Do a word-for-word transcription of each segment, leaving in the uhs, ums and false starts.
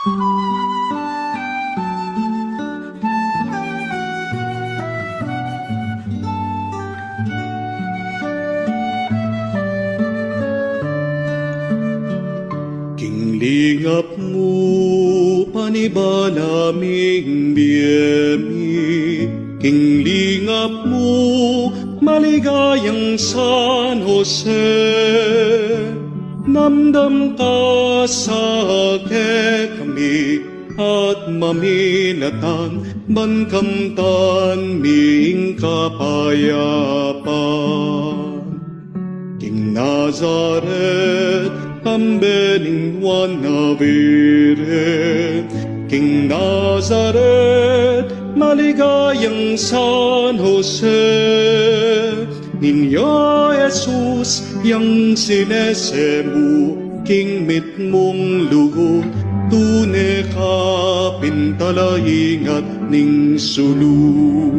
King lingap mu, panibala ming bie mi. King lingap mu, maligayang San Jose. Namdam ka sa kekami, at mamilatan ban kamtan mi ing kapayapan. King Nazaret, kambe ning Nuan a Birhen. King Nazaret, maligayang San Jose. Niño Jesus, yang sinese mu king mitmung lugud, tune ka pin talaingat ning sulu.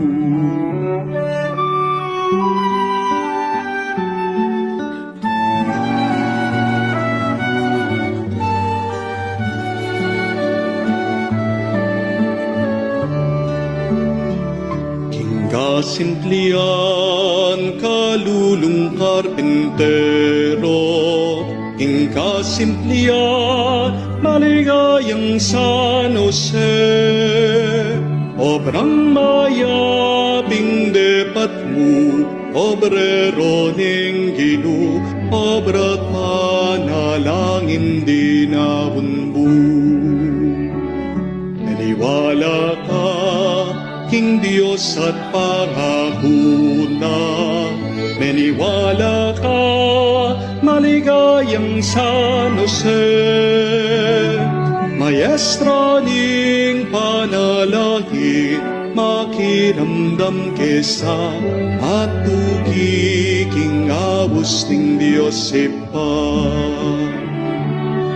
King kasimplian, kalulung karpintero, king kasimplian, maligayang San Jose. Obrang mayap ing depat mu, obrero ning Ginu, obra't panalangin dinaun mu. Maniwala ka king Dios at pangaku na. Maniwala ka, maligayang San Jose. Maestra ning panalangin, makiramdam ke sa, at tuki king abus ning Dios Ibpa.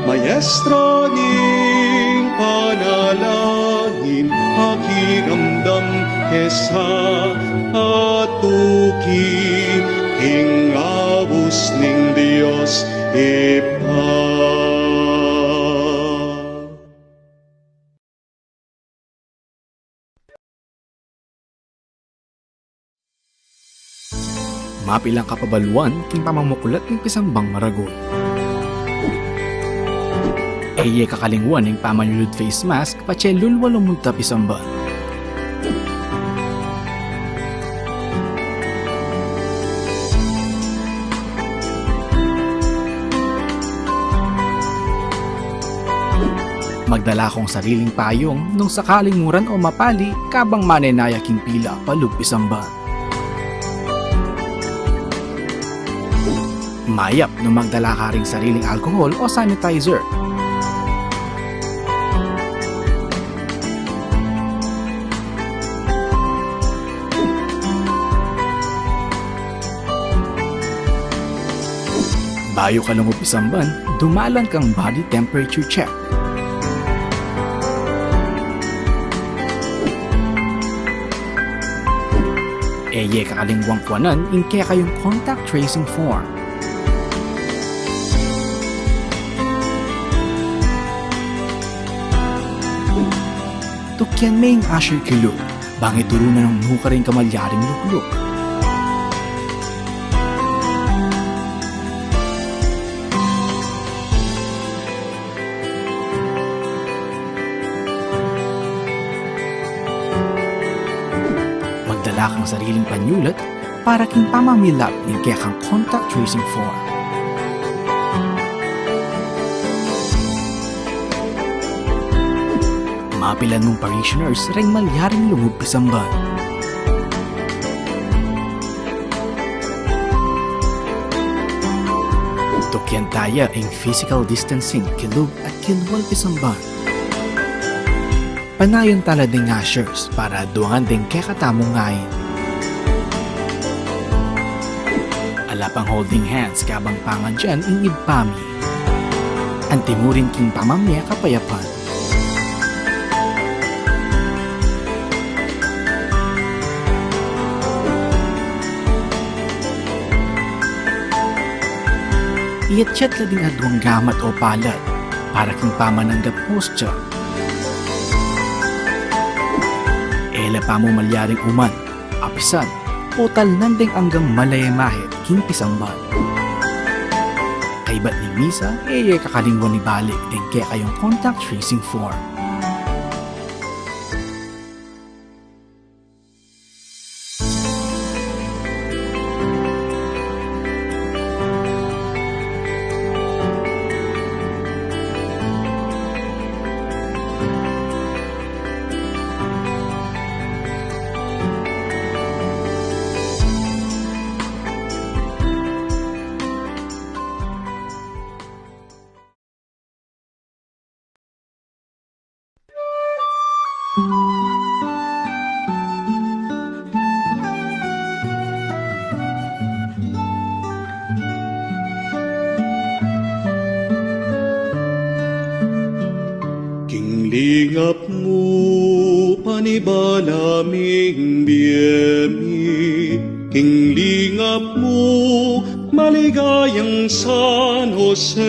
Maestra ning panalangin, makiramdam ke sa, at tuki king abus ning Dios Ibpa. Mapilan kapabaluan king pamamuklat ning pisambang maragul. E ye kakalingwan ing pamanyulud face mask patse lulwa lumunta pisamban. Magdala kong sariling payung nung sakaling muran o mapali kabang manenaya king pila palub pisamban. Mayap nung magdala ka ring sariling alcohol o sanitizer. Bayu ka lungub pisamban, dumalan kang body temperature check. E ye kakalingwang kuanan ing kekayung contact tracing form. Tukian me ing usher kilub, bang ituru na nung nukarin kamalyaring lukluk. Magdala kang sariling panyulat para king pamamilap ning kekang contact tracing form. Mapilan mung parishioners reng malyaring lungub pisamban. Tukian taya ing physical distancing kilub at kilwal pisamban. Panayan tala ding ushers para duangan ding kekatamung ngain. Ala pang holding hands kabang pangadyan ing Ibpa mi. Antimurin king pamamie kapayapan. Iyatyat la ding aduang gamat o palad para king pamananggap hostya E la pamu malyaring uman, apisan, o talnan deng anggang malemahe king pisamban. Kaybat ning misa, e ye kakalingwan ibalik deng kekayung contact tracing form. King lingap mu, panibala ming bie mi. King lingap mu, maligayang San Jose.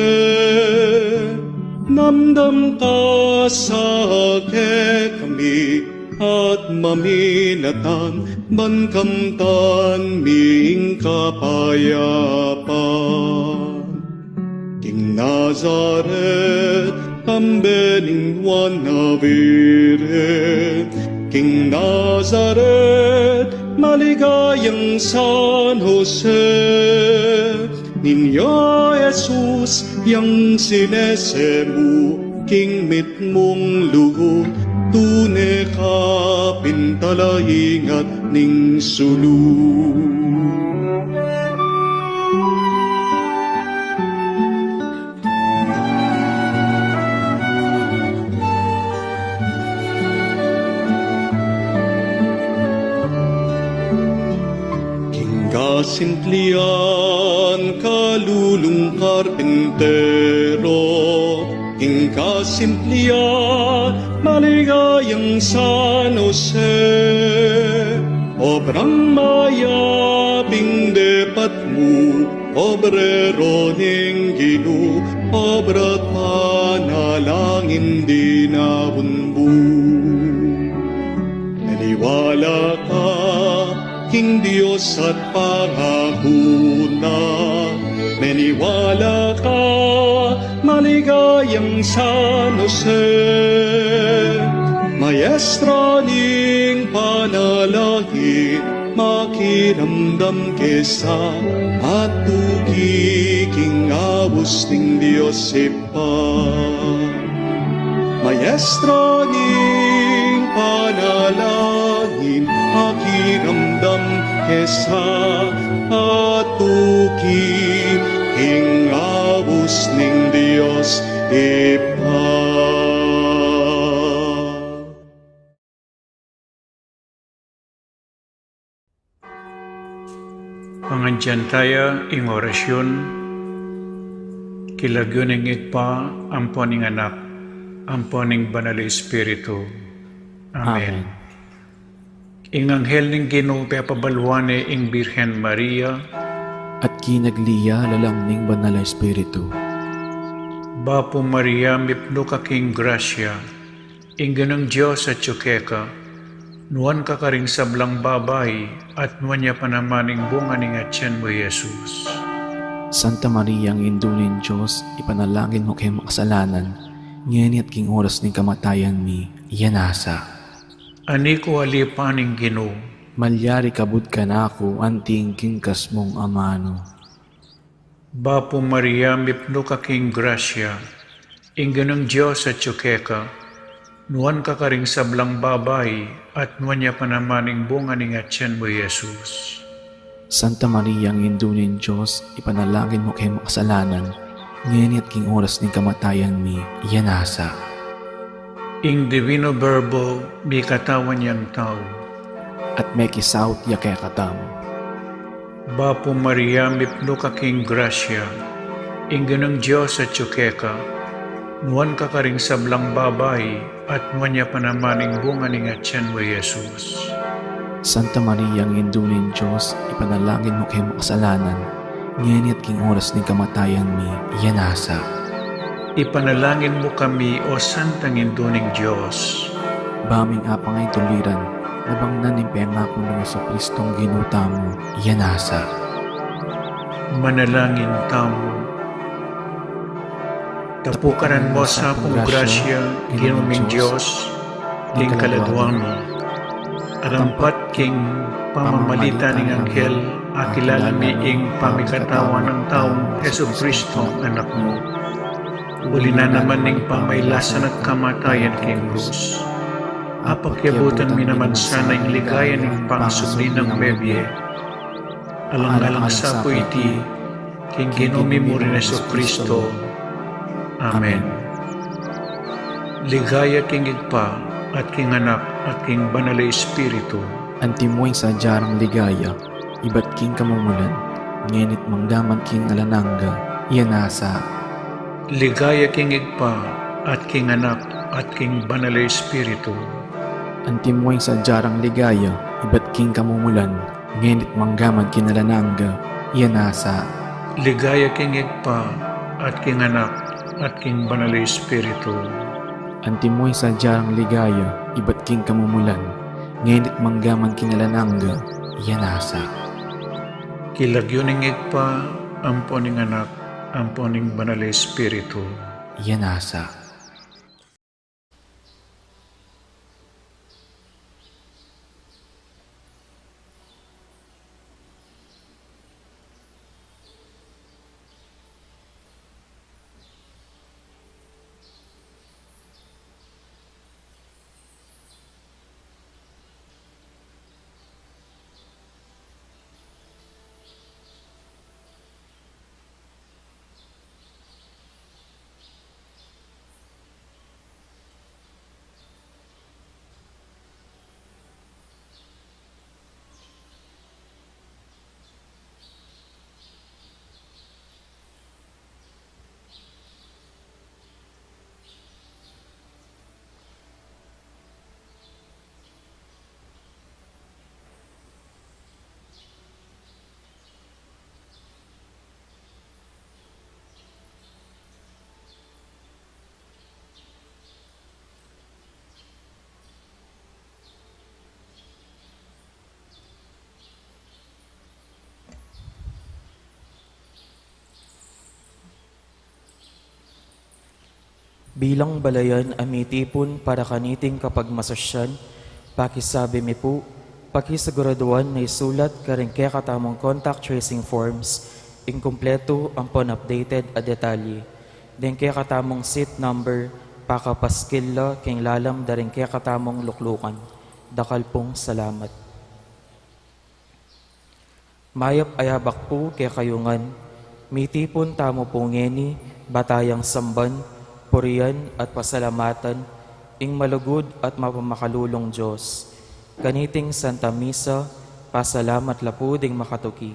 Namdam ka sa kekami at maminatan ban kamtan mi ing kapayapan. King Nazaret, kambe ning Juan a Birhen. King Nazaret, maligayang San Jose. Niño Jesus, yang sinese mu king mitmung lugud, tune ka pin talaingat ning sulu. King kasimplian, kalulung karpintero, king kasimplian, maligayang San Jose. Obrang mayap ing depat mu, obrero ning Ginu, obra't panalangin di nabunbu. Meniwala ka king Dios at pangaku na, meniwala ka, maligayang San Jose, maestra ning panalangin, makiramdam ke sa, matuki king abus ning Dios Ibpa. Maestra ning panalangin, makiramdam ke sa, matuki king abus ning Dios Ibpa. Pangadyan taya ing orasyun, king lagyu ning Ibpa, ampo ning Anak, ampo ning Banal a Espiritu. Amen. Amen. Ing anghel ning Ginu pepabaluan ne ing Birhen Maria. At kinagli ya lalam ning Banal a Espiritu. Bapu Maria, mipnu ka king grasya, ing Ginung Dios atyu keka, nuan ka karing sablang babai, at nuan ya pa naman ing bunga ning atyan mu, Jesus. Santa Maria, Indu ning Dios, ipanalangin mu keng makasalanan, ngeni at king oras ning kamatayan mi. Amen. Ani ku alipan ing Ginu. Malyari kabud kanaku anting king kas mung amanu. Bapu Maria, mipnu ka king grasya, ing Ginung Dios atyu keka, nuan ka karing sablang babai, at nuan ya pa naman ing bunga ning atyan mu, Jesus. Santa Maria, Indu ning Dios, ipanalangin mu keng makasalanan, ngeni at king oras ning kamatayan mi. Amen. Ing Divino Verbo, mikatawan yang tau. At mekisaut ya kekatamu. Bapu Maria, mipnu ka king grasya, ing Ginung Dios atyu keka, nuan ka karing sablang babai, at nuan ya pa naman ing bunga ning atyan mu, Jesus. Santa Maria, Indu ning Dios, ipanalangin mu keng makasalanan, ngeni at king oras ning kamatayan mi. Amen. Ipanalangin mu kami, O Santang Indu ning Dios. Ba ming apang ay tuliran, nabangnan ning pengaku nang Jesucristong Ginu tamu, iyanasa. Manalangin tamu. Tapukanan mu sa pung grasya, Ginu ming Dios, ding kaladwa mi. Arampat king pamamagitan ning anghel, akilala mi ing pamikatawan nang taung Jesucristo, Anak mu. Uli na naman ning pamailasan at kamatayan king krus, apakyabutan mi naman sana ing ligaya ning pangasubli nang mebie. Alang-alang sa pu iti, king Ginu mi mu ring Jesucristo. Amen. Ligaya king Ibpa, at king Anak, at king Banal a Espiritu. Antimo ing sadya rang ligaya, ibat king kamumulan, ngeni't manggaman king alang angga, iyanasa. Ligaya king Ibpa, at king Anak, at king Banal a Espiritu. Antimo ing sadya rang ligaya, ibat king kamumulan, ngeni't manggaman king alang angga, iyanasa. Ligaya king Ibpa, at king Anak, at king Banal a Espiritu. Antimo ing sadya rang ligaya, ibat king kamumulan, ngeni't manggaman king alang angga, iyanasa. King lagyu ning Ibpa, ampo ning Anak, ampo ning Banal a Espiritu. Iyanasa. Bilang balayan a mitipun para kaniting kapagmasasyan, pakisabi mi pu, pakisiguraduan na isulat karing kekatamung contact tracing forms ing kumpletu ampon updated a detalye deng kekatamung seat number, pakapaskil la king lalam da ring kekatamung luklukan. Dakal pung salamat. Mayap a yabak pu kekayu ngan. Mitipun tamu pu ngeni, ba tayang samban, purian, at pasalamatan ing malugud at mapamakalulung Dios. Kaniting Santa Misa, pasalamat la pu ding makatuki.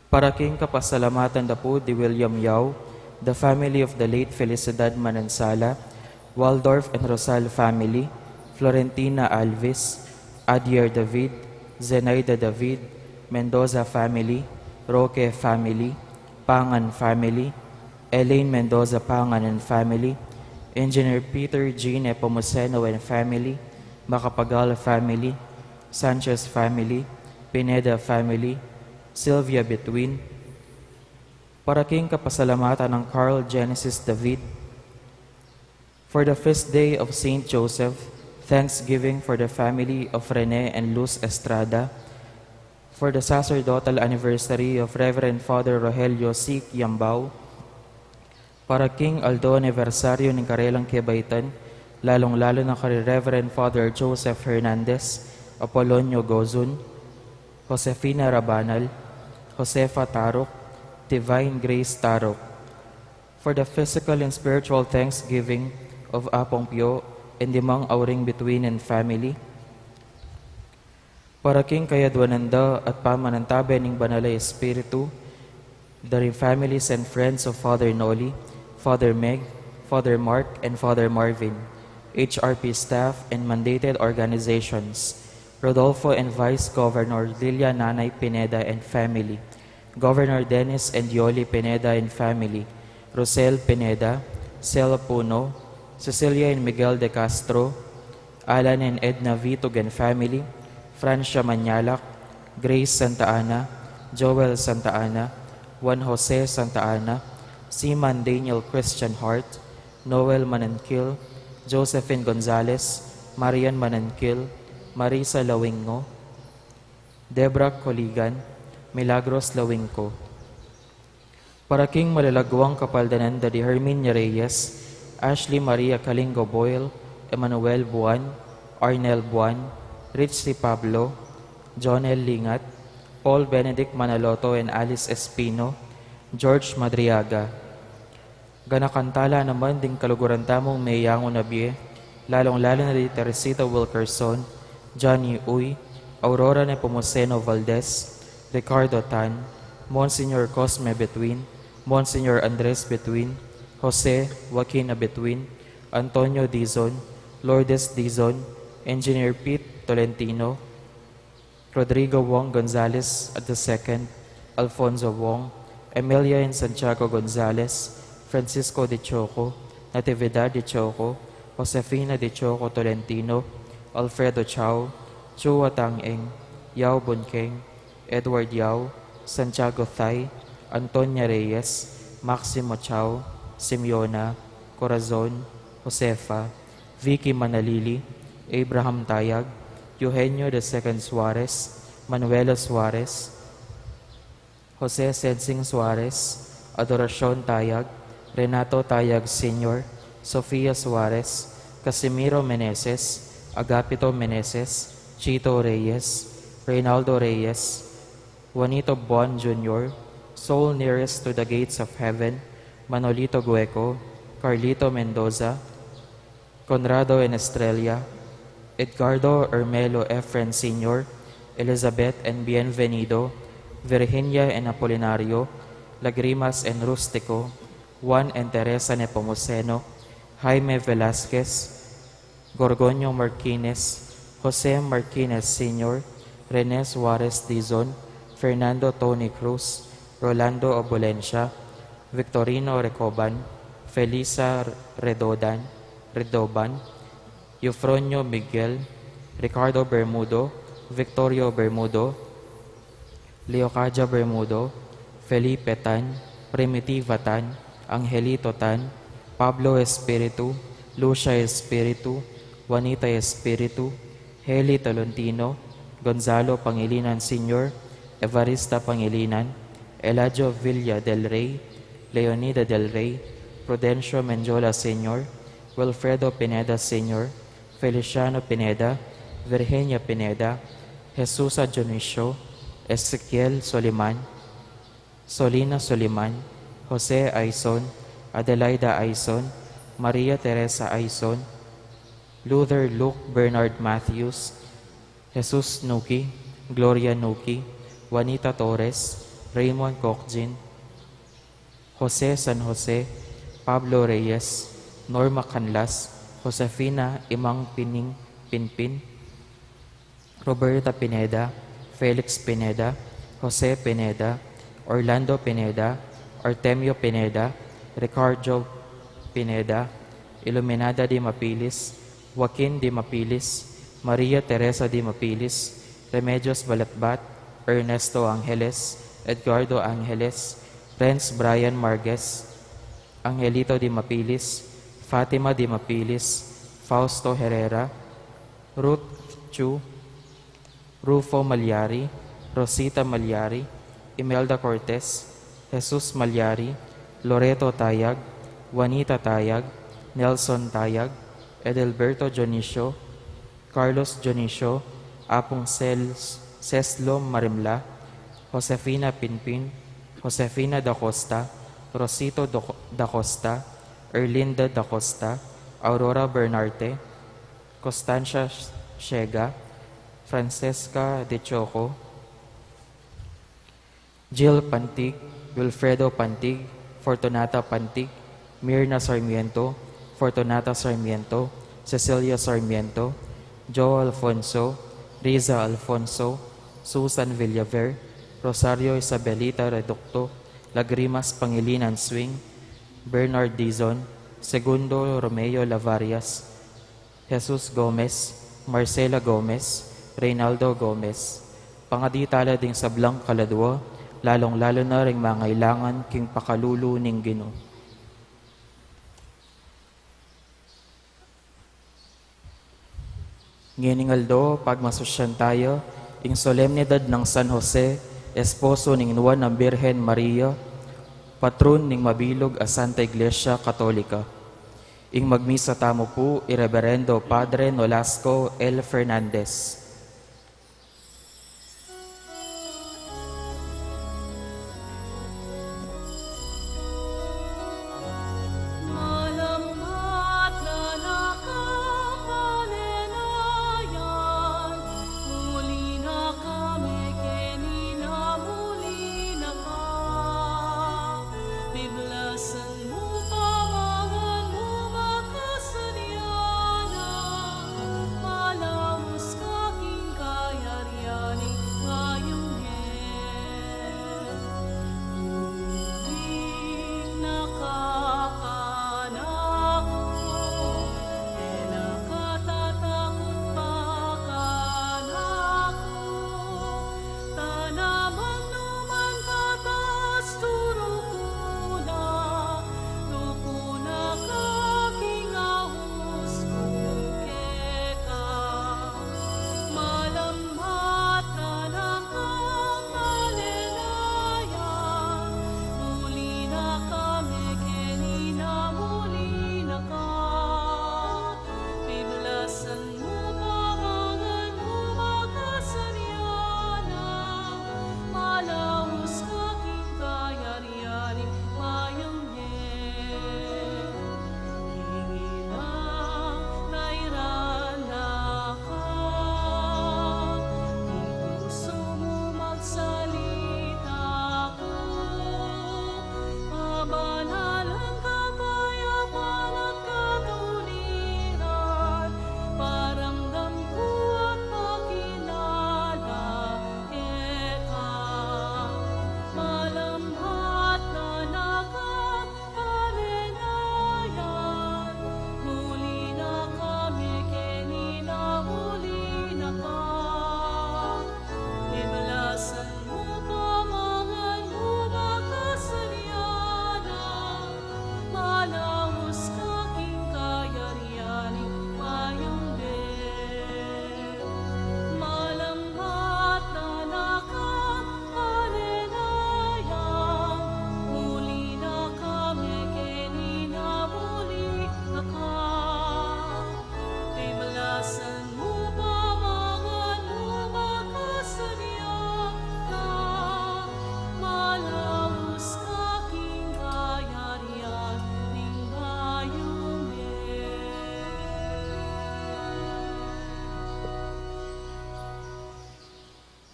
Para king kapasalamatan da pu di William Yao, the family of the late Felicidad Manansala, Waldorf and Rosal family, Florentina Alves, Adier David, Zenaida David, Mendoza family, Roque family, Pangan family, Elaine Mendoza Pangan and family, Engineer Peter G. Nepomuceno and family, Macapagal family, Sanchez family, Pineda family, Sylvia Between, para king kapasalamatan nang Carl Genesis David, for the feast day of Saint Joseph, thanksgiving for the family of Rene and Luz Estrada, for the sacerdotal anniversary of Reverend Father Rogelio C. Yambao, para king aldo anibersaryo ning karelang kebaitan, lalung-lalu na kari Reverend Father Joseph Hernandez, Apolonio Gozun, Josefina Rabanal, Josefa Tarok, Divine Grace Tarok, for the physical and spiritual thanksgiving of Apong Pio and Imang Auring Between and family, para king kayadwanan da at pamanantabe ning Banal a Espiritu, the families and friends of Father Noli, Father Meg, Father Mark, and Father Marvin, H R P staff and mandated organizations, Rodolfo and Vice Governor Lilia Nanay Pineda and family, Governor Dennis and Yoli Pineda and family, Rosel Pineda, Marcela Puno, Cecilia and Miguel de Castro, Alan and Edna Vitug and family, Francia Manyalak, Grace Santa Ana, Joel Santa Ana, Juan Jose Santa Ana, Seaman Daniel Christian Hart, Noel Mananquil, Josephine Gonzalez, Marian Mananquil, Marisa Lawingo, Debra Coligan, Milagros Lawingo. Para king malalaguang kapaldanan da di Herminia Reyes, Ashley Maria Kalingo Boyle, Emmanuel Buan, Arnel Buan, Richie Pablo, Jonel Lingat, Paul Benedict Manaloto and Alice Espino, George Madriaga. Ganakan tala naman ding kaluguran tamung meyangu na bie, lalung-lalu na di Teresita Wilkerson, Johnny Uy, Aurora Nepomuceno Valdez, Ricardo Tan, Monsignor Cosme Betwin, Monsignor Andres Betwin, Jose Joaquin Betwin, Antonio Dizon, Lourdes Dizon, Engineer Pete Tolentino, Rodrigo Wong Gonzalez the second, Alfonso Wong, Emilia and Santiago Gonzalez, Francisco de Choco, Natividad de Choco, Josefina de Choco Tolentino, Alfredo Chao, Chua Tang Eng, Yao Bunkeng, Edward Yao, Santiago Thay, Antonia Reyes, Maximo Chao, Simeona, Corazon, Josefa, Vicky Manalili, Abraham Tayag, Eugenio the second Suarez, Manuela Suarez, Jose Sensing Suarez, Adoracion Tayag, Renato Tayag Senior, Sofia Suarez, Casimiro Meneses, Agapito Meneses, Chito Reyes, Reynaldo Reyes, Juanito Buan Junior, Soul Nearest to the Gates of Heaven, Manolito Gueco, Carlito Mendoza, Conrado and Estrella, Edgardo Ermelo Efren Senior, Elizabeth and Bienvenido, Virginia and Apolinario, Lagrimas and Rustico, Juan and Teresa Nepomuceno, Jaime Velasquez, Gorgonio Marquinez, Jose Marquinez Senior, Rene Suarez Dizon, Fernando Tony Cruz, Rolando Obulencia, Victorino Recoban, Felisa Redodan, Redoban, Eufronio Miguel, Ricardo Bermudo, Victorio Bermudo, Leocadia Bermudo, Felipe Tan, Primitiva Tan, Angelito Tan, Pablo Espiritu, Lucia Espiritu, Juanita Espiritu, Heli Tolentino, Gonzalo Pangilinan Senior, Evarista Pangilinan, Eladio Villa del Rey, Leonida del Rey, Prudencio Mendiola Senior, Wilfredo Pineda Senior, Feliciano Pineda, Virginia Pineda, Jesusa Dionisio, Ezequiel Soliman, Solina Soliman, Jose Aison, Adelaida Aison, Maria Teresa Aison, Luther Luke Bernard Matthews, Jesus Nuki, Gloria Nuki, Juanita Torres, Raymond Cocjin, Jose San Jose, Pablo Reyes, Norma Canlas, Josefina Imang Pining Pinpin, Roberta Pineda, Felix Pineda, Jose Pineda, Orlando Pineda, Artemio Pineda, Ricardo Pineda, Iluminada de Mapilis, Joaquin de Mapilis, Maria Teresa de Mapilis, Remedios Balatbat, Ernesto Angeles, Edgardo Angeles, Renz Brian Marquez, Angelito de Mapilis, Fatima de Mapilis, Fausto Herrera, Ruth Chu, Rufo Malyari, Rosita Malyari, Imelda Cortez, Jesus Malyari, Loreto Tayag, Juanita Tayag, Nelson Tayag, Edelberto Dionisio, Carlos Dionisio, Apung Sel-, Seslo Marimla, Josefina Pinpin, Josefina da Costa, Rosito Do-, da Costa, Erlinda da Costa, Aurora Bernarte, Constancia Siega, Francesca De Choco, Jill Pantig, Wilfredo Pantig, Fortunata Pantig, Mirna Sarmiento, Fortunata Sarmiento, Cecilia Sarmiento, Joe Alfonso, Riza Alfonso, Susan Villaver, Rosario Isabelita Reducto, Lagrimas Pangilinan Swing, Bernard Dizon, Segundo Romeo Lavarias, Jesus Gomez, Marcela Gomez, Reynaldo Gomez. Pangadi tala ding sablang kaladua, lalung-lalu na ring mangailangan king pakalulu ning Ginu. Ngening aldo, pagmasusyan taya ing solemnidad nang San Jose, esposo ning Nuan a Birhen Maria, patrun ning mabilug a Santa Iglesia Katolika. Ing magmisa tamu pu i Reberendo Padre Nolasco L. Fernandez.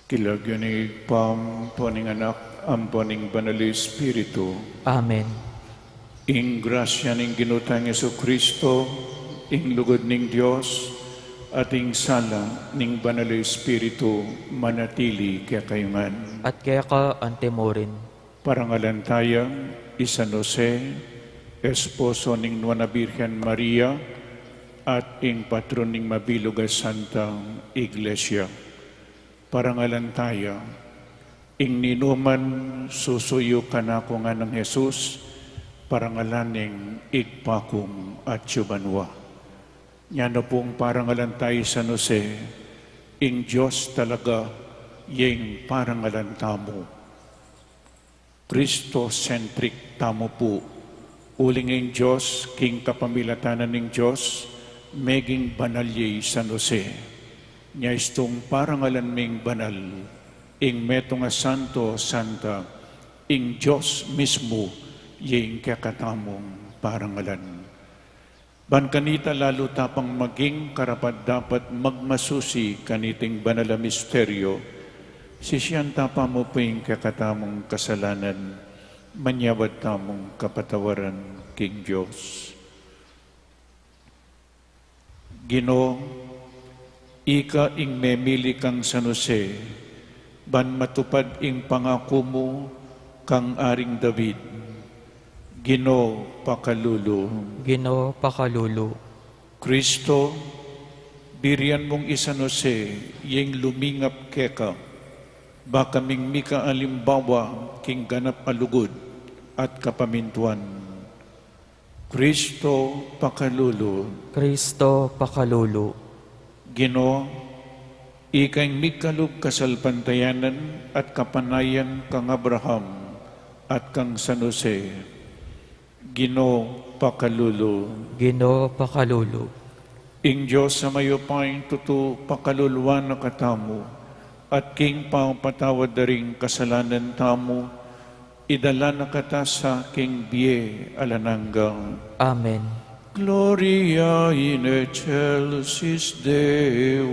King lagyu ning Ibpa, ampo ning Anak, ampo ning Banal a Espiritu. Amen. Ing grasya ning Ginu tang Jesucristo, ing lugud ning Dios, at ing sala ning Banal a Espiritu, manatili kekayu ngan. At keka antimurin. Parangalan taya i San Jose, esposo ning Nuan a Birhen Maria, at ing patron ning mabilug a Santa Iglesia. Parangalan taya ing ninuman susuyu kanaku nganang Jesus, parangalan ning Ibpa kung atsu banua. Nya na pung parangalan taya i San Jose, ing Dios talaga ya ing parangalan tamu. Christocentric tamu pu. Uling ing Dios, king kapamilatan na ning Dios, meging banal ya i San Jose. Nya istung parangalan ming banal, ing metung a santo, santa, ing Dios mismu, ya ing kekatamung parangalan. Ban kanita lalu ta pang maging karapat-dapat magmasusi kaniting banal a misteryo, sisian ta pa mu pu ing kekatamung kasalanan, manyawad tamung kapatawaran king Dios. Ginu, ika ing memili kang San Jose, ban matupad ing pangaku mu kang Aring David. Ginu, pakalulu. Ginu, pakalulu. Kristo, birian mung i San Jose ing lumingap keka, ba kaming mika alimbawa king ganap a lugud at kapamintuan. Kristo, pakalulu. Kristo, pakalulu. Ginu, ika ing mikalub kasalpantayanan at kapanayan kang Abraham at kang San Jose. Ginu, pakalulu. Ginu, pakalulu. Ing Dios a mayupayang tutu pakaluluan na katamu, at king pamapatawad da ring kasalanan tamu, idala na kata sa king bie alang angga. Amen. Gloria in excelsis Deo.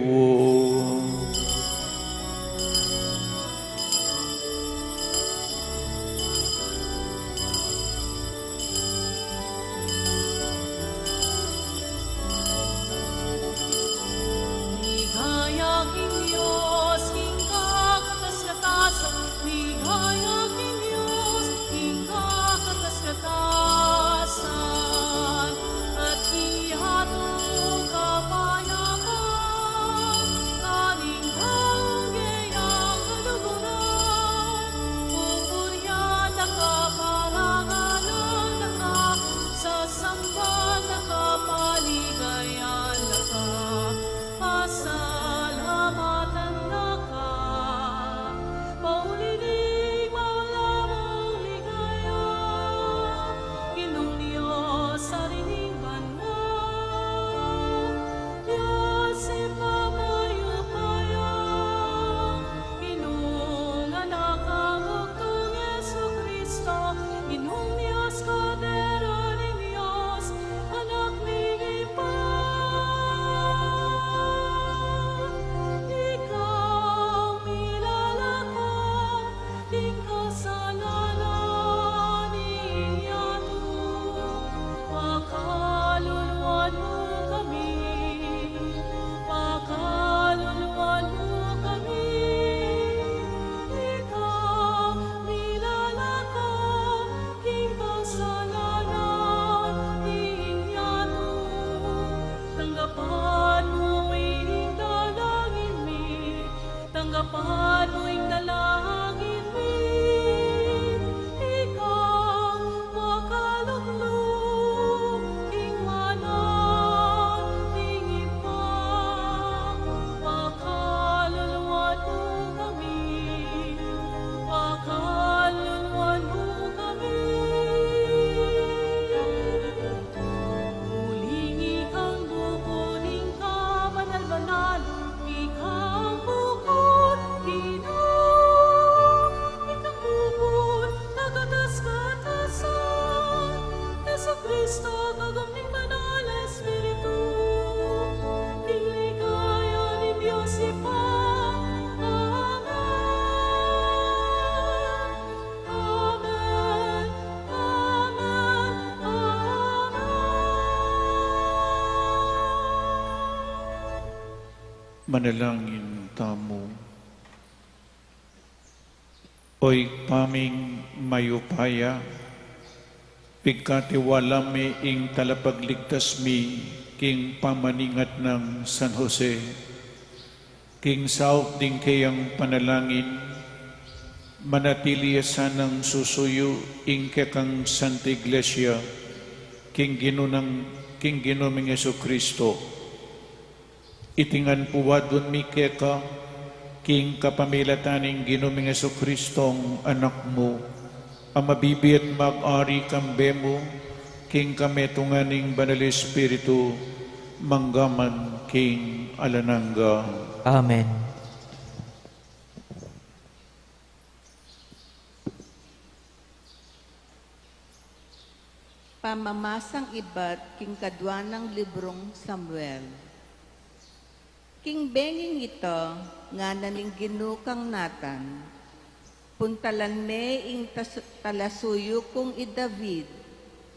Ligaya king Dios, king kakatas-katasan, ligaya king Dios, king kakatas-katasan, at king yatu kapayapaan, karing taung keyang kaluguran, pupurian da ka, parangalan da ka, sasamban da ka, paligayan da ka, pasalamatan da ka. Pauli ning malamung ligaya, Ginung Dios, Ari ning banua, Dios Ibpa mayupaya, Ginung Anak a bugtung, Jesucristo, Ginung Dios, Kordero ning Dios, Anak ning Ibpa. Ika ing milalako king kasalanan ning yatu, pakaluluan mu kami, pakaluluan mu kami. Ika ing milalako king kasalanan ning yatu, tanggapan mu ining dalangin mi, tanggapan mu ing dalangin mi. Ika ing makalukluk king mana ning Ibpa, pakaluluan mu kami, pakaluluan mu kami. Uling ika ing bukun ning kabanal-banal, ika ing bukun Ginu, ika ing bukun kakatas-katasan, Jesucristo, kagum ning Banal a Espiritu, king ligaya ning Dios Ibpa. Amen. Amen, amen, amen. Manalangin tamu. O Ibpa ming mayupaya, pigkatiwala mi ing Talapagligtas mi king pamaningat nang San Jose. King saup ding keyang panalangin, manatili ya sanang susuyu ing kekang Santa Iglesia, king Ginu nang, king Ginu ming Jesucristo. Iti ngan puwadun mi keka, king kapamilatan ning Ginu ming Jesucristong Anak mu, a mabibie at mag-ari kambe mu, king kametungan ning Banal Espiritu, mangga man king alang angga. Amen. Pamamasang ibat king kadua nang librung Samuel. King benging ita, ngana ning Ginu kang Natan, puntalan me ing tas-, talasuyu kung i David,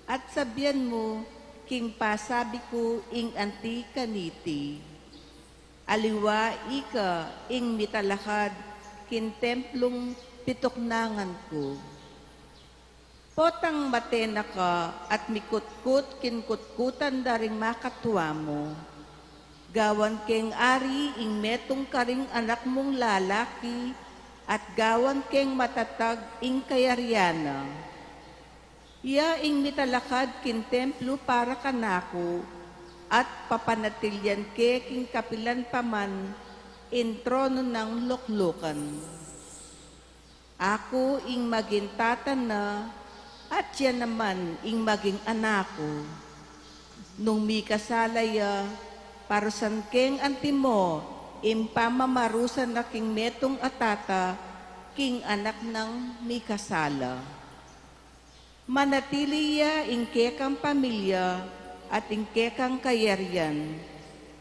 at sabian mu king pasabi ku ing anti kaniti. Aliwa ika ing mitalakad king templung pituknangan ku. Potang mate na ka at mikutkut king kutkutan da ring makatua mu, gawan keng ari ing metung karing anak mung lalaki, at gawan keng matatag ing kayarian na. Iya ing mitalakad king templo para kanaku, at papanatilian ke king kapilan pa man ing trono nang luklukan. Aku ing maging tata na, at iya naman ing maging anak ku. Nung mikasala ya, parusan keng antimo ing pamamarusan na king metung a tata king anak nang mikasala. Manatili ya ing kekang pamilya at ing kekang kayarian.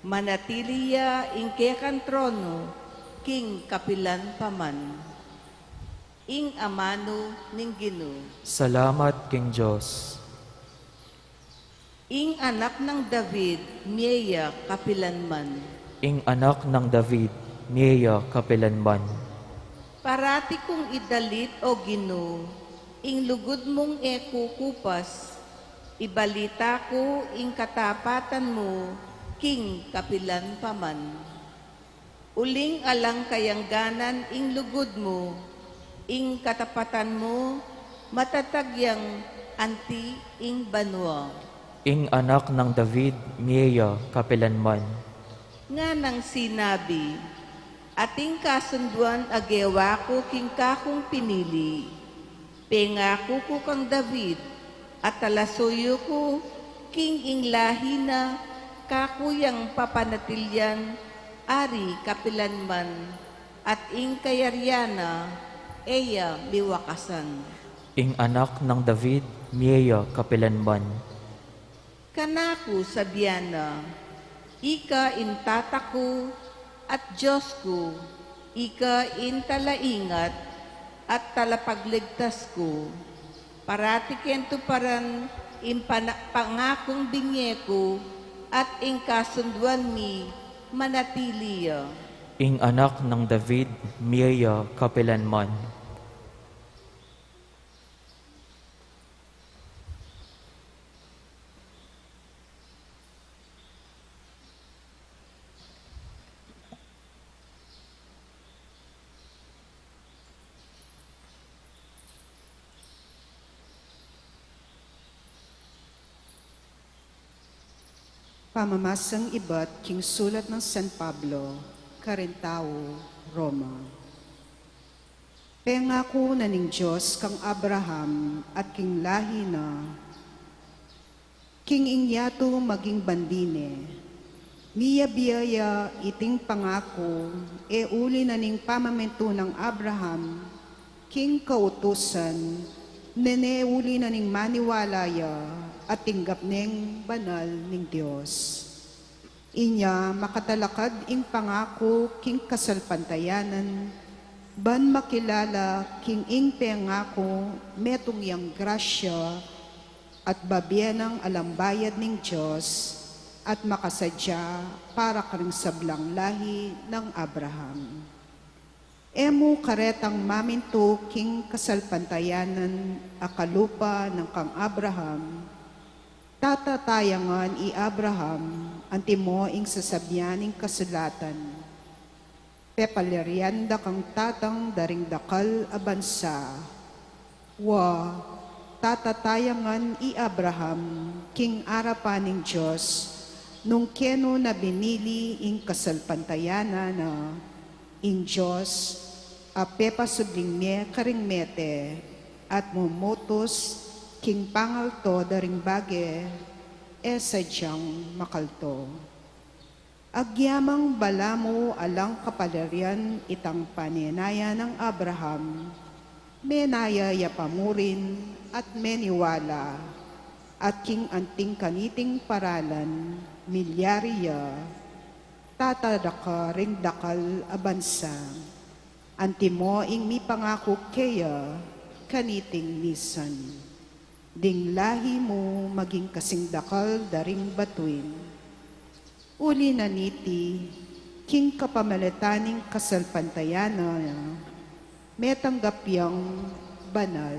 Manatili ya ing kekang trono king kapilan pa man. Ing amanu ning Ginu. Salamat king Dios. Ing anak nang David, mie ya kapilanman. Ing anak nang David, mie ya kapilanman. Parati kung idalit, O Ginu, ing lugud mung e kukupas, ibalita ku ing katapatan mu king kapilan pa man. Uling alang kayangganan ing lugud mu, ing katapatan mu, matatag yang anti ing banua. Ing anak nang David, mie ya kapilanman. Nganang sinabi, ating kasunduan a gewa ku king kakung pinili. Pengaku ku kang David, at talasuyu ku king ing lahi na, kaku yang papanatilian, ari kapilanman, at ing kayarian na, e ya miwakasan. Ing anak nang David, mie ya kapilanman. Kanaku sabian na, ika ing tata ku at Dios ku, ika ing talaingat at talapagligtas ku. Parati keng tuparan ing pana-, pangakung binye ku, at ing kasunduan mi manatili ya. Ing anak nang David, mie ya kapilanman. Pamamasang ibat king sulat nang San Pablo karing tau Roma. Pengaku na ning Dios kang Abraham at king lahi na, king ing yatu maging bandi ne. Miyabie ya iting pangaku, e uli na ning pamamintu nang Abraham king kautusan, nune uli na ning maniwala ya at tinggap neng banal ning Dios. Inya makatalakad ing pangaku king kasalpantayanan, ban makilala king ing pengaku metung yang grasya at babie nang alang bayad ning Dios, at makasadya para karing sablang lahi nang Abraham. E mu karetang mamintu king kasalpantayanan a kalupa nang kang Abraham, tatatayangan i Abraham, antimo ing sasabian ning kasulatan, pepalirian da kang tatang da ring dakal a bansa. Wa, tatatayangan i Abraham king arapan ning Dios, nung kenu na binili ing kasalpantayanan na, ing Dios a pepasubling mie karing mete, at mumutus king pangalto da ring bage e sadyang makalto. Agyamang balamu alang kapalirian itang panenayan nang Abraham, menaya ya pa mu rin at meniwala, at king anting kaniting paralan milyari ya, tata da ka ring dakal a bansa, antimo ing mipangaku keya kaniting misan. Ding lahi mu maging kasing dakal da ring batuin. Uli na niti, king kapamilatan ning kasalpantayanan na, metanggap yang banal.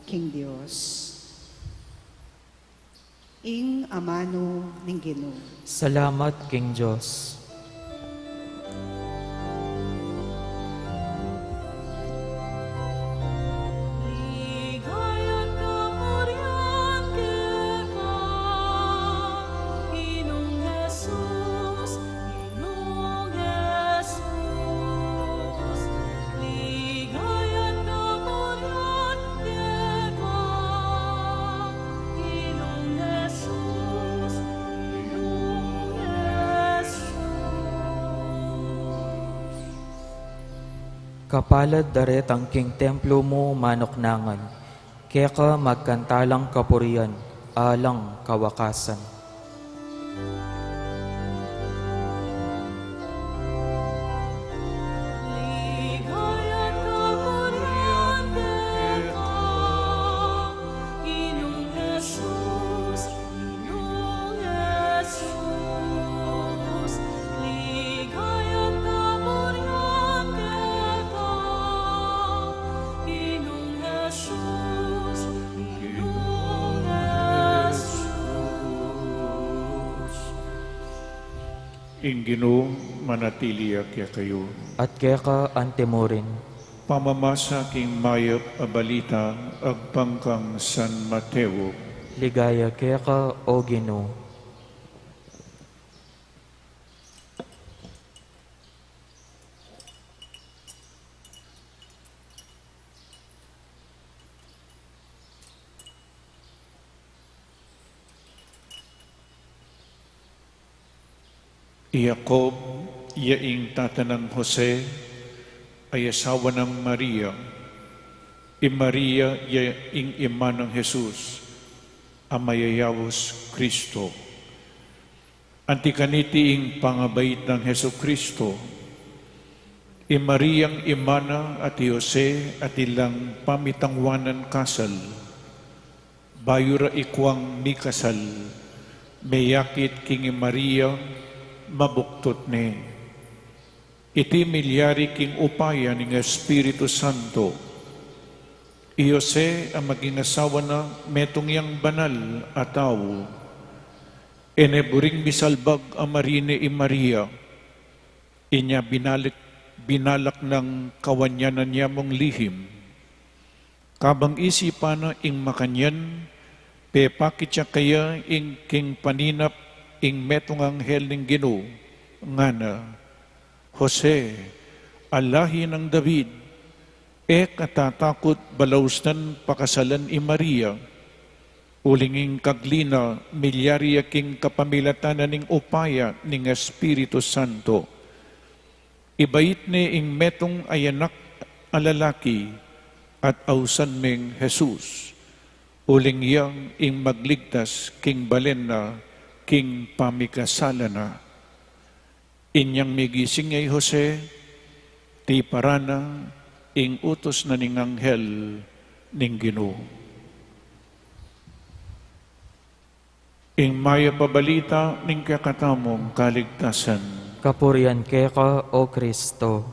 King Dios. Ing amanu ning Ginu. Salamat king Dios. Kapalad daretang king templo mu manuknangan, keka magkantalang kapurian alang kawakasan. Ing Ginu manatili ya kekayu. At keka antimurin. Pamamasa king mayap a balita agpang kang San Mateo. Ligaya keka, O Ginu. I Jacob ya ing tata nang Jose, a asawa nang Maria. I Maria ya ing ima nang Jesus, a mayayaus Kristo. Anti kaniti ing pangabait nang Jesucristo. I Mariang ima na at i Jose atin lang pamitangwanan kasal. Bayu ra ikuang mikasal, meyakit king i Maria, mabuktot ne. Iti milyari king upaya ning Espiritu Santo. I Jose a maging asawa na, metung yang banal a tau. E ne buring misalbag a marine i Maria. Inya binalik, binalak nang kawanyanan ya mung lihim. Kabang isipan na ing makanyan, pepakit ya kaya ing king paninap ing metung anghel ning Ginu, ngana, Jose, a lahi nang David, e ka tatakut balausnan pakasalan i Maria, uling ing kagli na milyari ya king kapamilatan na ning upaya ning Espiritu Santo. Ibait ne ing metung a anak a lalaki at ausan meng Jesus, uling yang ing magligtas king balen na king pamikasalan na. Inyang migising ya i Jose, tiparan na ing utus na ning anghel ning Ginu. Ing mayap a balita ning kekatamung kaligtasan. Kapurian keka, O Kristo.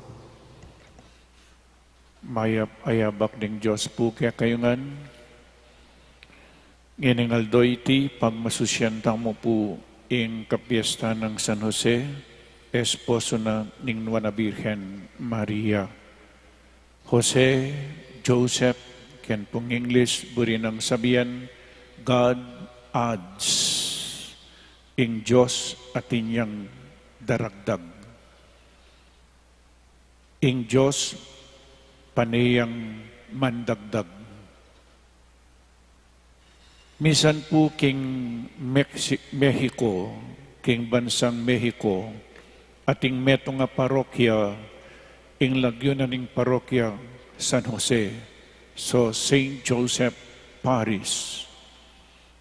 Mayap a yabak ning Dios pu kekayu ngan. Ngening aldo iti, pagmasusyan tamu pu ing kapiestan nang San Jose, esposo na ning Nuan a Birhen Maria. Jose, Joseph, ken pung English, buri nang sabian, God adds. Ing Dios atin yang daragdag. Ing Dios pane yang mandagdag. Misan pu king Mexi-, Mexico, king bansang Mexico, ating metung a parokya, ing lagyu na ning parokya San Jose, so Saint Joseph Parish.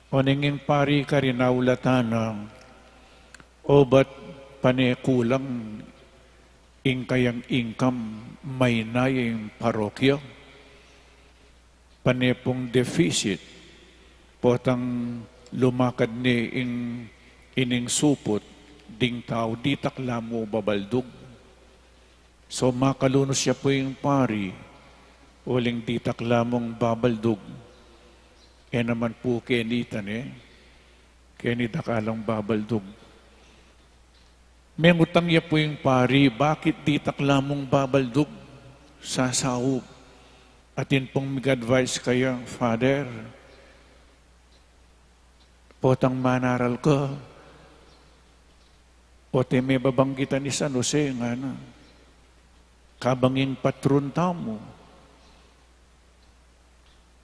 Oneng ing pari karin a ulatan na, obat pane kulang ing kayang income, maina ya ing parokya. Pane pung deficit, potang lumakad ne ing ining suput, ding tau ditak la mu babaldug. So, makalunus ya pu ing pari, uling ditak la mung babaldug, E naman pu keni tane, keni dakalang babaldug. Mengutang ya pu ing pari, bakit ditak lamung babaldug? Sasaup. Atin pung mig-advise kaya, Father, potang manaral ka, o te me babanggitan i San Jose, ngana. Kabang ing patron tamu.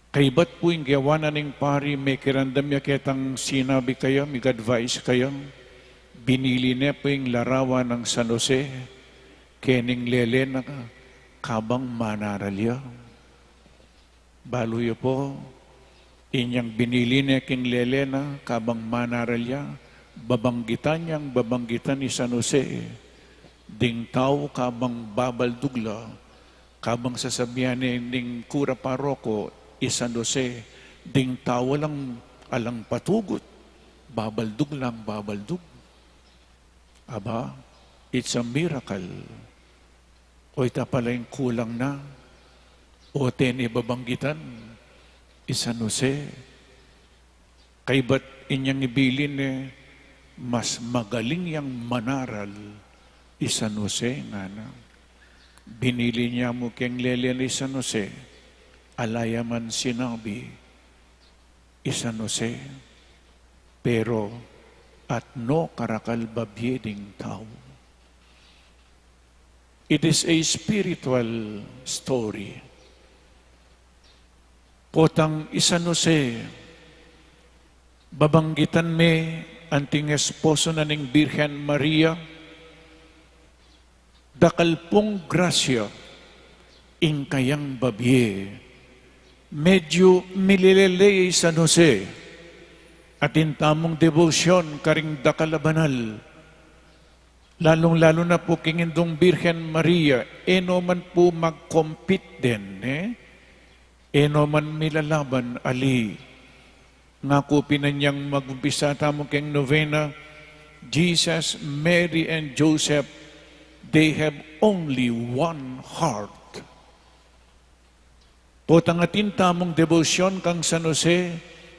Kaybat pu ing gewa na ning pari, mekiramdam ya ketang sinabi kaya, mig-advise kaya, binili ne pu ing larawan nang San Jose kening lele na kabang manaral ya. Balu yu pu, inyang binili ne king lele na kabang manaral ya, babanggitan yang babanggitan i San Jose, ding tau kabang babaldug la, kabang sasabian ne ning kura paroko i San Jose, ding tau alang, alang patugut, babaldug lang babaldug. Aba, it's a miracle. O ita pala ing kulang na, o tene babanggitan i San Jose. Kaybat inyang ibilin ne, mas magaling yang manaral i San Jose, ngana. Binili ne mu keng lele na i San Jose, ala ya man sinabi i San Jose, pero atno karakal babie ding tau. It is a spiritual story. Potang i San Jose, babanggitan me anting esposo na ning Birhen Maria, dakal pung grasya ing kayang babie. Medyu mililele i San Jose, atin tamung debosyon karing dakal a banal. Lalung-lalu na pu king Indung Birhen Maria, e no man pu mag-compete den, e? E no man milalaban ali. Ngaku pin anyang mag-umpisa tamu keng novena, Jesus, Mary, and Joseph, they have only one heart. Potang atin tamung debosyon kang San Jose,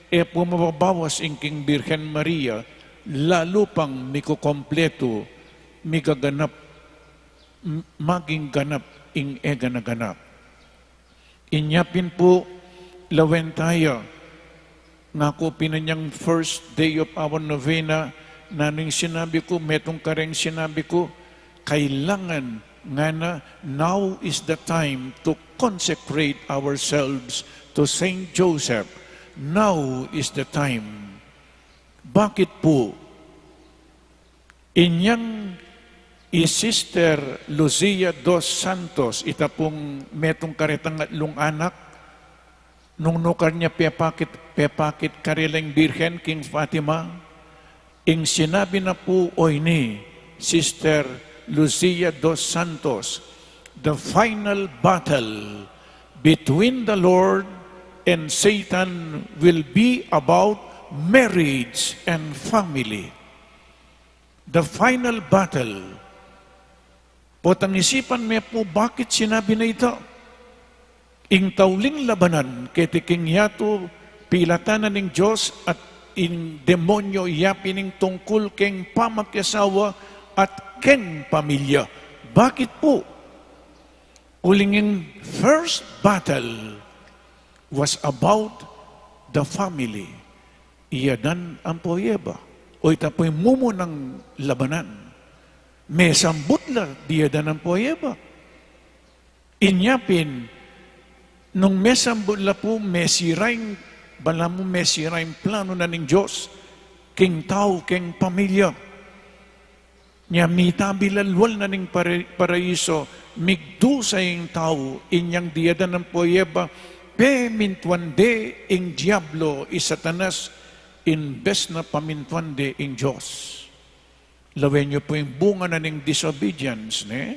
e pu mababawas ing king Birhen Maria, lalu pang mikukumpletu, migaganap, m-, maging ganap ing e gana-ganap. Inya pin pu, lawen taya, ngaku pin anyang first day of our novena, nanu ing sinabi ku, metung kareng sinabi ku, kailangan, ngana, now is the time to consecrate ourselves to Saint Joseph. Now is the time. Bakit pu? Inyang i Sister Lucia dos Santos, ita pung metung karetang atlung anak, nung nukar ne pepakit, pepakit karela ing Birhen king Fatima, ing sinabi na pu o ini, Sister Lucia dos Santos, the final battle between the Lord and Satan will be about marriage and family. The final battle. Potang isipan me pu bakit sinabi na ita. Ing tauling labanan keti king yatu, pilatan na ning Dios at ing demonyo, yapin ing tungkul keng pamakiasawa at keng pamilya. Bakit pu? Uling ing first battle was about the family. I Adan ampo i Eva. O ita pu ing mumunang labanan. Mesambut la di Adan ampo i Eva. Inya pin, nung mesambut la pu, mesira ing, balamu mesira ing planu na ning Dios king tau, king pamilya. Nya mitabi la lual na ning para-, paraiso, migdusa ing tau, inyang di Adan ampo i Eva, pemintuan de ing Diablo, i Satanas, imbes na pamintuan de ing Dios. Lawen yu pu ing bunga na ning disobedience, ne?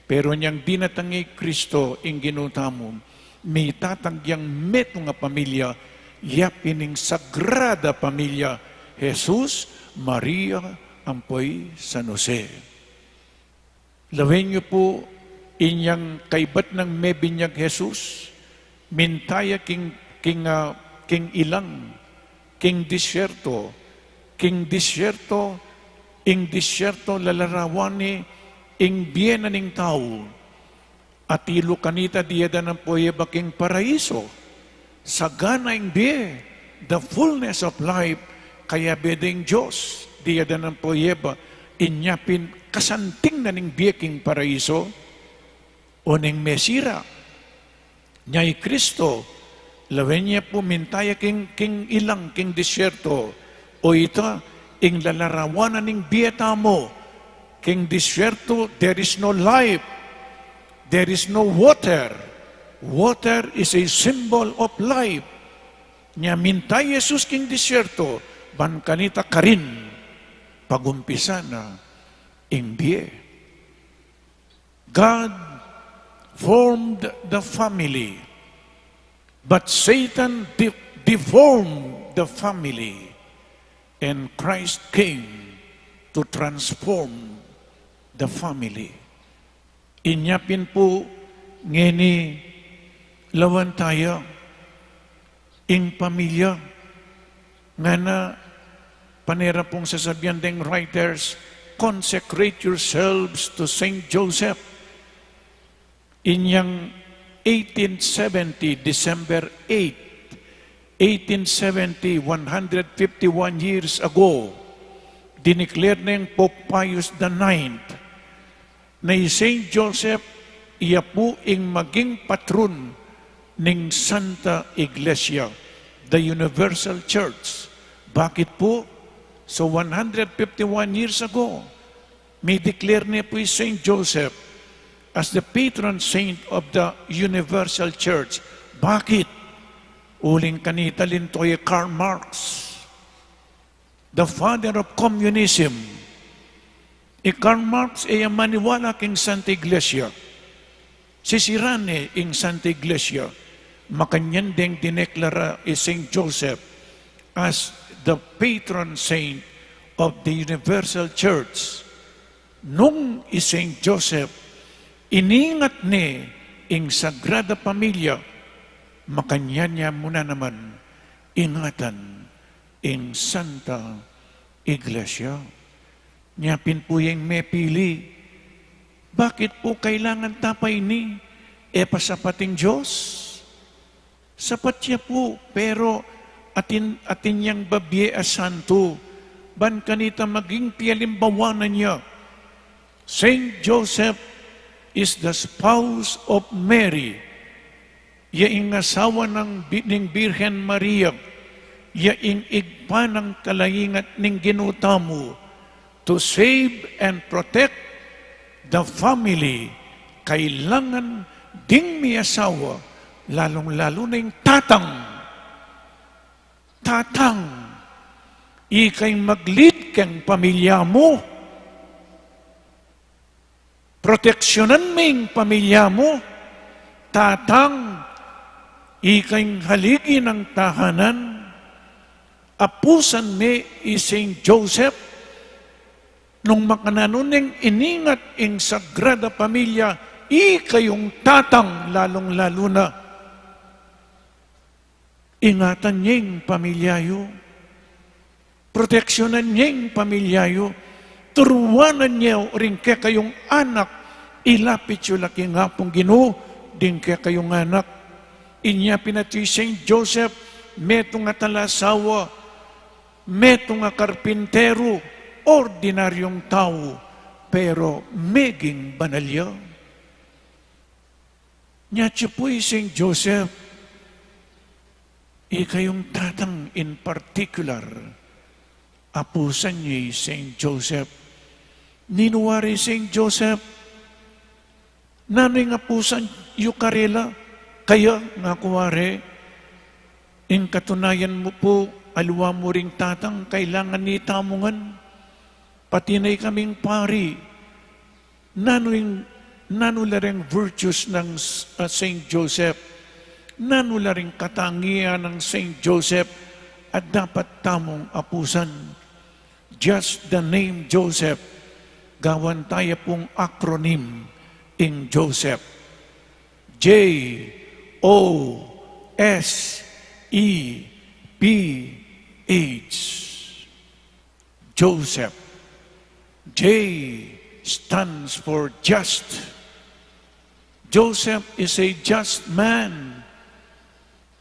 Pero inyang dinatang i Kristo ing Ginu tamu, mitatag yang metung a pamilya, yapin ing Sagrada Pamilya, Jesus, Maria, ampo i San Jose. Lawen yu pu inyang kaybat nang mebinyag Jesus, minta ya king, king, ah, king ilang, king disyerto, king disyerto, ing disyerto lalarawan ne ing bie na ning tau. Atilu kanita diadanan pu ye ba king paraiso? Sagana ing bie, the fullness of life, kayabe deng Dios, diadanan pu ye ba inya pin kasanting na ning bie king paraiso? O neng mesira? Nya i Kristo, lawen ya pu minta ya king, king ilang, king disyerto. O ita, ing lalarawan na ning bie tamu, king disyerto, there is no life, there is no water. Water is a symbol of life. Nya minta i Jesus king disyerto, ban kanita karin, pagumpisan na ing bie. God formed the family, but Satan de-, deformed the family, and Christ came to transform the family. Inya pin pu ngeni lawan taya ing pamilya, ngana, panera pung sasabian deng writers, "Consecrate yourselves to Saint Joseph." Inyang eighteen seventy, December eight, eighteen seventy, one hundred fifty-one years ago, dineclare neng Pope Pius the ninth, na i Saint Joseph, iya pu ing maging patron ning Santa Iglesia, the Universal Church. Bakit pu? So, one hundred fifty-one years ago, mi-declare ne pu i Saint Joseph as the patron saint of the Universal Church. Bakit? Uling kanita linto i Karl Marx, the father of communism. I Karl Marx e ya maniwala king Santa Iglesia. Sisiran ne ing Santa Iglesia. Makanyan deng dineklara i Saint Joseph as the patron saint of the Universal Church. Nung i Saint Joseph iningat ne ing Sagrada Familia, makanyan ya mu na naman ingatan ing Santa Iglesia. Nya pin pu yang mepili, bakit pu kailangan ta pa ini? E pa sapat ing Dios? Sapat ya pu, pero atin, atin yang babie a santu, ban kanita maging pialimbawanan ya. Saint Joseph is the spouse of Mary. Ya ing asawa nang bi-, ning Birhen Maria, ya ing ibpa nang talaingat ning Ginu tamu. To save and protect the family, kailangan ding miasawa, lalung-lalu na ing tatang. Tatang, ika ing mag-lead keng pamilya mu. Proteksyonan me ing pamilya mu. Tatang, ika ing haligi nang tahanan. Apusan me i Saint Joseph, nung makananu neng iningat ing Sagrada Familia, ika yung tatang, lalung-lalu na. Ingatan ye ing pamilya yu. Proteksyonan ye ing pamilya yu. Turuanan ye ring kekayung anak, ilapit yu la king Apung Ginu, ding kekayung anak. Inya pin atyu i Saint Joseph, metung a talasawa, metung a karpinteru, ordinaryung tau, pero meging banal ya. Nya atyu pu i Saint Joseph, ikayung tatang in particular, apusan ye i Saint Joseph. Ninu wari i Saint Joseph? Nanu ing apusan yu karela? Kaya, ngaku wari, ing katunayan mu pu, aliwa mu ring tatang, kailangan ne tamu ngan. Pati na ikaming pari, nanu ing, nanu la ring virtues nang S-, ah, Saint Joseph? Nanu la ring katangian nang Saint Joseph a dapat tamung apusan? Just the name Joseph, gawan taya pung acronym ing Joseph. J O S E P H, Joseph. J stands for just. Joseph is a just man.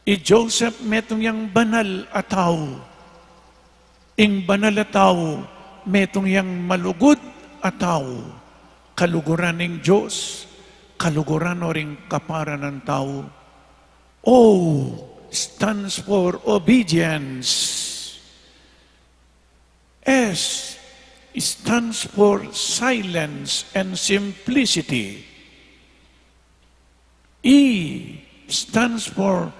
I Joseph metung yang banal a tau. Ing banal a tau, metung yang malugud a tau. Kaluguran ning Dios, kaluguran o ring kapara nang tau. O stands for obedience. S stands for silence and simplicity. E stands for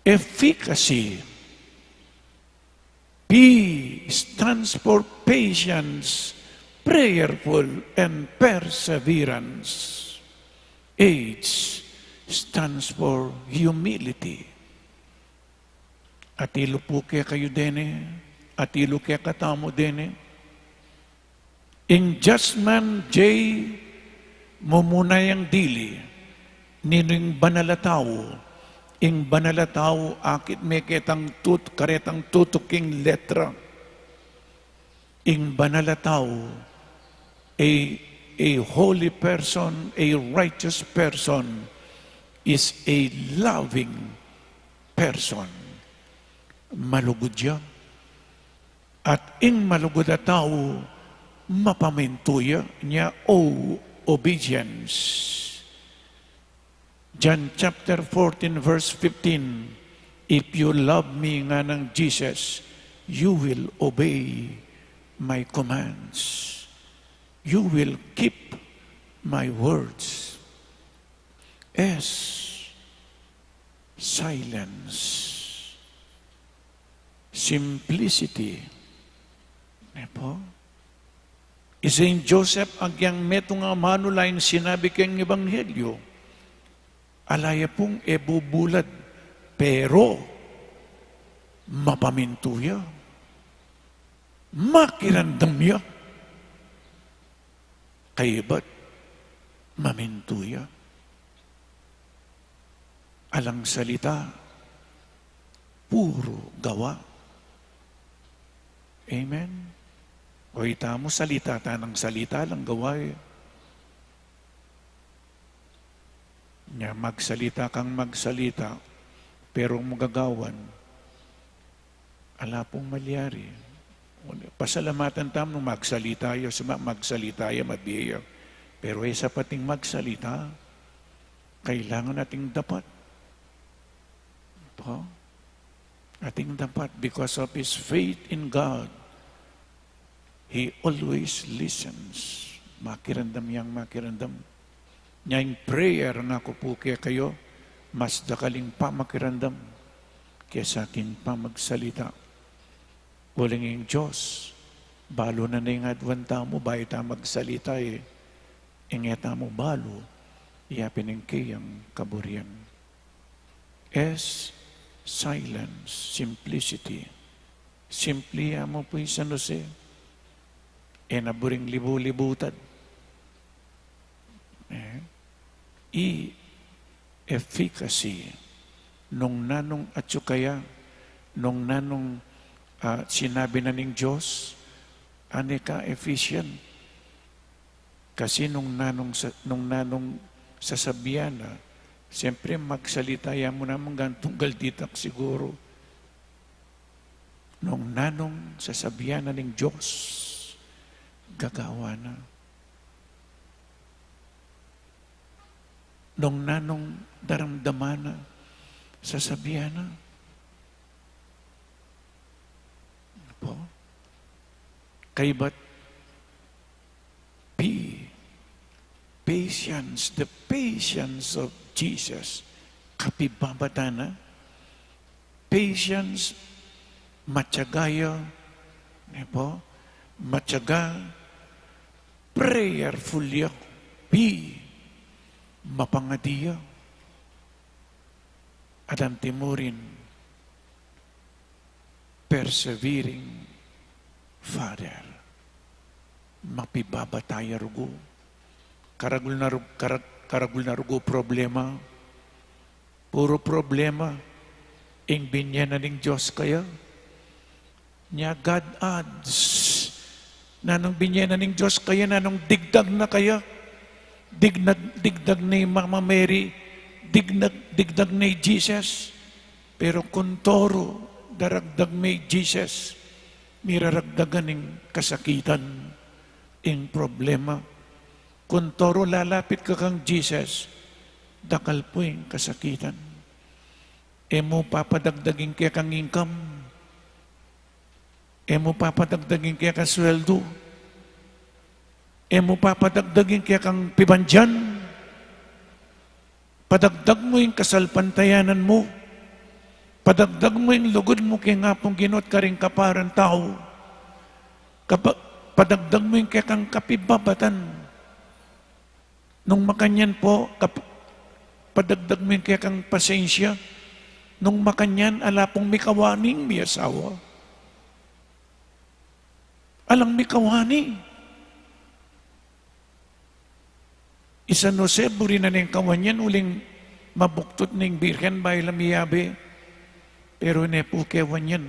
efficacy. P stands for patience, prayerful, and perseverance. H stands for humility. Atilu pu kekayu dene, atilu kekatamu dene. Ing just man, J, mumuna yang dili, ninu ing banal a tau. Ing banal a tau, akit me ketang tut-, karetang tutuk ing letra. Ing banal a tau, a, a holy person, a righteous person, is a loving person. Malugud ya. At ing malugud a tau, mapamintu ya, nya O, obedience. John chapter fourteen, verse fifteen, "If you love me," nganang Jesus, "you will obey my commands. You will keep my words." S, silence. Simplicity. Ne pu? I Saint Joseph, agyang metung a manula ing sinabi keng ebanghelyo. Ala ya pung e bubulad, pero mapamintu ya. Makiramdam ya. Kaybat mamintu ya. Alang salita, puro gawa. Amen? O itamu, salita ta nang salita, alang gawa e. Nya, magsalita kang magsalita, pero ing gagawan, ala pung malyari. Pasalamatan tamu nung magsalita ya, suma magsalita ya, mabie ya. Pero e sapat ing magsalita, kailangan atin dapat. Pu? Atin dapat, because of his faith in God, he always listens. Makiramdam yang makiramdam. Nya ing prayer, ngaku pu kekayu, mas dakal ing pamakiramdam kesa king pamagsalita. Uling ing Dios, balu na ning aduan tamu, bayu ta magsalita e. Ing e tamu balu, yapin ing keyang kaburian. S, silence, simplicity. Simple ya mu pu i San Jose. E na buring libu-libutan. E, i efficacy. Nung nanung atyu kaya, nung nanung, ah, sinabi na ning Dios, ane ka efficient. Kasi nung nanung sa-, nung nanung sasabian na, siyempre, magsalita ya mu naman, gantunggal ditak siguro. Nung nanung sasabian na ning Dios, gagawa na. Nung nanung daramdaman na, sasabian na. Pu? Kaybat P, patience, the patience of Jesus. Kapibabatan na. Patience, matyaga ya, ne pu? Matyaga, prayerful ya, P, mapangadi ya. At anti mu rin, persevering father. Mapibabatan ya rugu. Karagul na rug-, karag-, karagul na rugu problema. Puro problema. Ing binye na ning Dios kaya, nya God adds. Nanung binye na ning Dios kaya, nanung digdag na kaya? Digdag, digdag ne i Mama Mary, digdag, digdag ne i Jesus. Pero kuntoru daragdag me i Jesus, miraragdagan ing kasakitan, ing problema. Kuntoru lalapit ka kang Jesus, dakal pu ing kasakitan. E mu papadagdag ing kekang income. E mu papadagdag ing kekang sweldu. E mu papadagdag ing kekang pibandian. Padagdag mu ing kasalpantayanan mu. Padagdag mu ing lugud mu king Apung Ginu at karing kaparang tau. Kapa-, padagdag mu ing kekang kapibabatan. Nung makanyan pu, kap-, padagdag mu ing kekang pasensya. Nung makanyan, ala pung mikawani ing miasawa. Alang mikawani. I San Jose, buri na neng kawan yan, uling mabuktut neng birhen bayu la miyabe. Pero e ne pu kewan yan.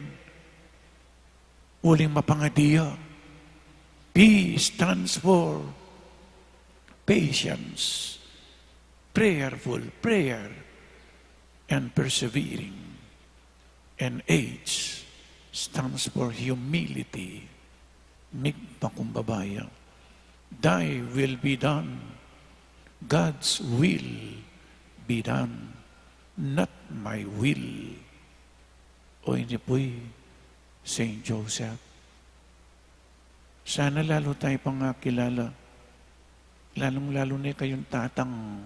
Uling mapangadi ya. P stands for patience, prayerful, prayer, and persevering. And H stands for humility, migpakumbaba ya. Thy will be done. God's will be done, not my will. O ini pu'y Saint Joseph. Sana lalu tayu pang akilala, lalung-lalu ne kayung tatang.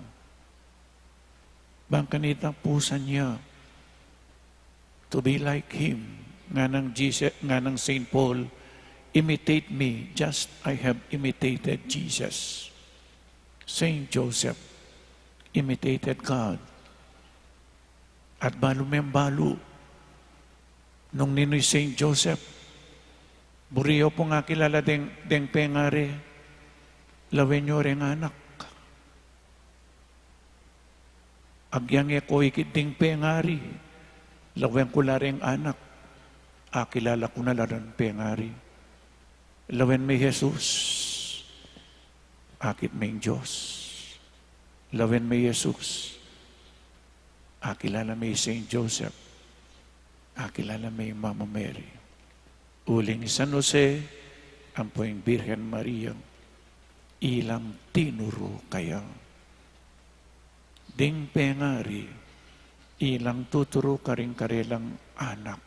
Bang kanita pusan ya to be like him. Nganang Jesus, nganang Saint Paul, "Imitate me, just I have imitated Jesus." Saint Joseph imitated God. At balu meng balu nung ninu i Saint Joseph. Buri yu pung akilala deng, deng pengari, lawen yu reng anak. Agyang e ko ikit ding pengari, lawen ku la reng anak, akilala ku na la reng pengari. Lawen me i Jesus, akit me ing Dios. Lawen me i Jesus, akilala me i Saint Joseph, akilala me i Mama Mary. Uling i San Jose, ampo ing Birhen Maria, ilang tinuru kaya. Ding pengari, ilang tuturu karing karelang anak.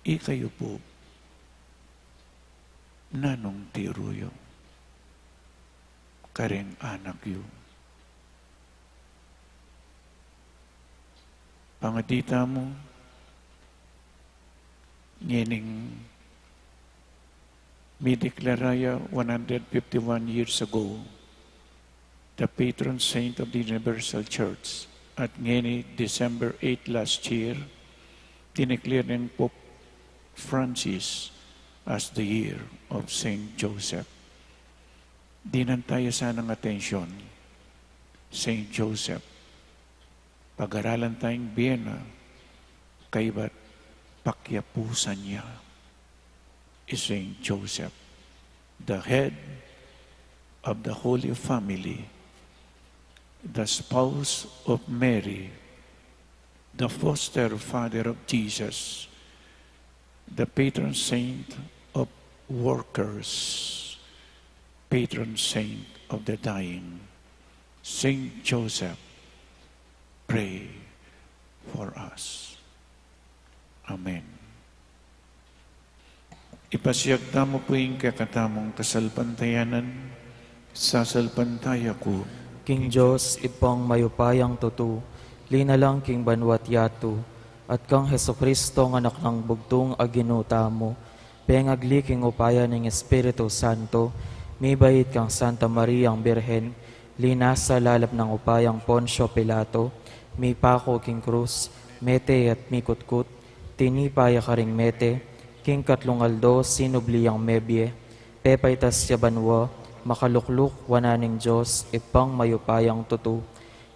Ikayu pu, nanung tiru yu kareng anak yu? Pangadi tamu ngening mideklara ya one hundred fifty-one years ago, the patron saint of the universal church, at ngeni December eight last year, dineclare neng Pope Francis as the year of Saint Joseph. Dinan taya sanang atensyon, Saint Joseph. Pag-aralan tayang bie na, kaybat pakiapusan ya i Saint Joseph, the head of the Holy Family, the spouse of Mary, the foster father of Jesus, the patron saint of workers, patron saint of the dying, Saint Joseph, pray for us. Amen. Ipasiag tamu pu ing kekatamung kasalpantayanan. Sasalpantaya ku king Dios, Ibpang mayupayang tutu, linalang king banua't yatu, at kang Jesucristo, a Anak nang bugtung a Ginu tamu, pengagli king upaya ning Espiritu Santo, mibait kang Santa Mariang Birhen, linasa lalap ning upayang Poncio Pilato, mipaku king krus, mete at mikutkut, tinipa ya karing mete, king katlung aldo sinubli yang mebie, pepaitas ya banua, makalukluk wanan ning Dios, Ibpang mayupayang tutu,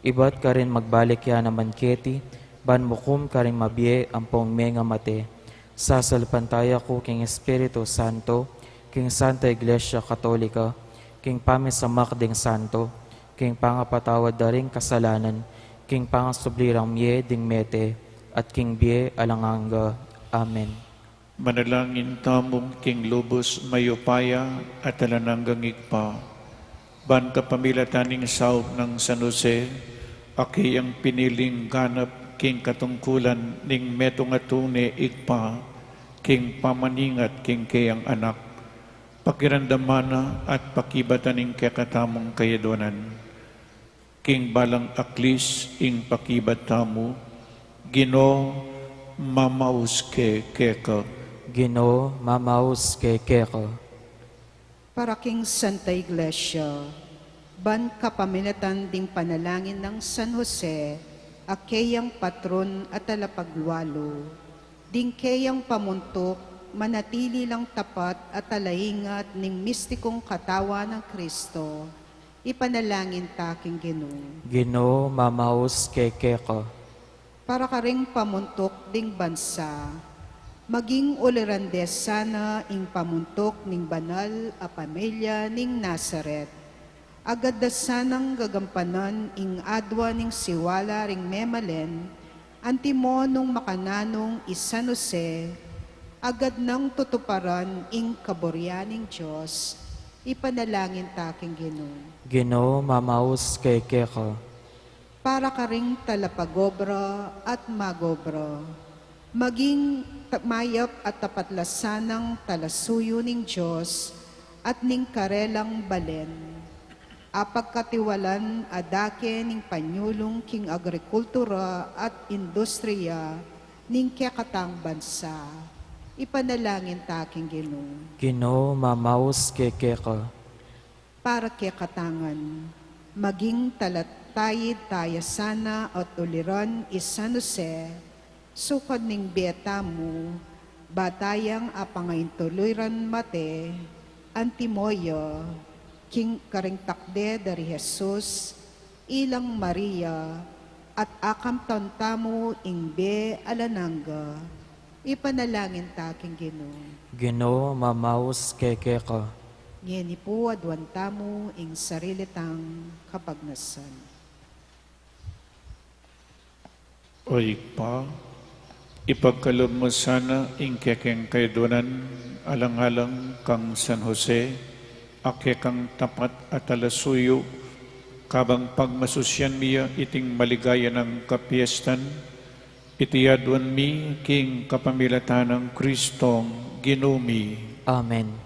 ibat karin magbalik ya naman keti, Ban mukum karing mabie ampong mengamate. Sasalpantaya ku king Espiritu Santo, king Santa Iglesia Katolika, king pamisamak ding santo, king pangapatawad da ring kasalanan, king pangasubli rang mie ding mete, at king bie alang angga. Amen. Manalangin tamu king lubus mayupaya at alang anggang Ibpa. Ban kapamilatan ning saup nang San Jose, a keyang piniling ganap king katungkulan ning metung a tune, Ibpa, king pamaningat king keyang anak, pakiramdaman na at pakibatan ing kekatamung kayaduanan. King balang aklis ing pakibat tamu, Ginu, mamaus ke keka. Ginu, mamaus ke keka. Para king Santa Iglesia, ban kapamilatan ding panalangin nang San Jose, a keyang patron at talapaglualu, ding keyang pamuntuk, manatili lang tapat at talaingat ning mistikung katawan nang Kristo, ipanalangin ta king Ginu. Ginu, mamaus ke keka. Para karing pamuntuk ding bansa, maging uliran de sana ing pamuntuk ning banal a pamilya ning Nazaret. Agad da sanang gagampanan ing adua ning siwala ring memalen, antimo nung makananung i San Jose, agad nang tutuparan ing kaburian ning Dios, ipanalangin ta king Ginu. Ginu, mamaus ke keka. Para karing talapagobra at magobra, maging ta-, mayap at tapat la sanang talasuyu ning Dios at ning karelang balen. Apagkatiwalan a dake ning panyulung king agrikultura at industriya ning kekatang bansa. Ipanalangin ta king Ginu. Ginu, mamaus ke keka. Para kekatangan, maging talatayid taya sana at uliran i San Jose, sukat ning bie tamu, ba tayang apangaintuliran mate, antimo ya, king karing takde da ri Jesus, ilang Maria, at akamtan tamu ing bie alang angga. Ipanalangin ta king Ginu. Ginu, mamaus ke keka. Ngeni pu aduan tamu ing sarili tang kapagnasan. O Ibpa, ipagkalub mu sana ing kekeng kaiduanan alang-alang kang San Jose, a kekang tapat a talasuyu, kabang pagmasusyan mi ya iting maligaya nang kapiestan, iti aduan mi king kapamilatan nang Kristong Ginu mi. Amen.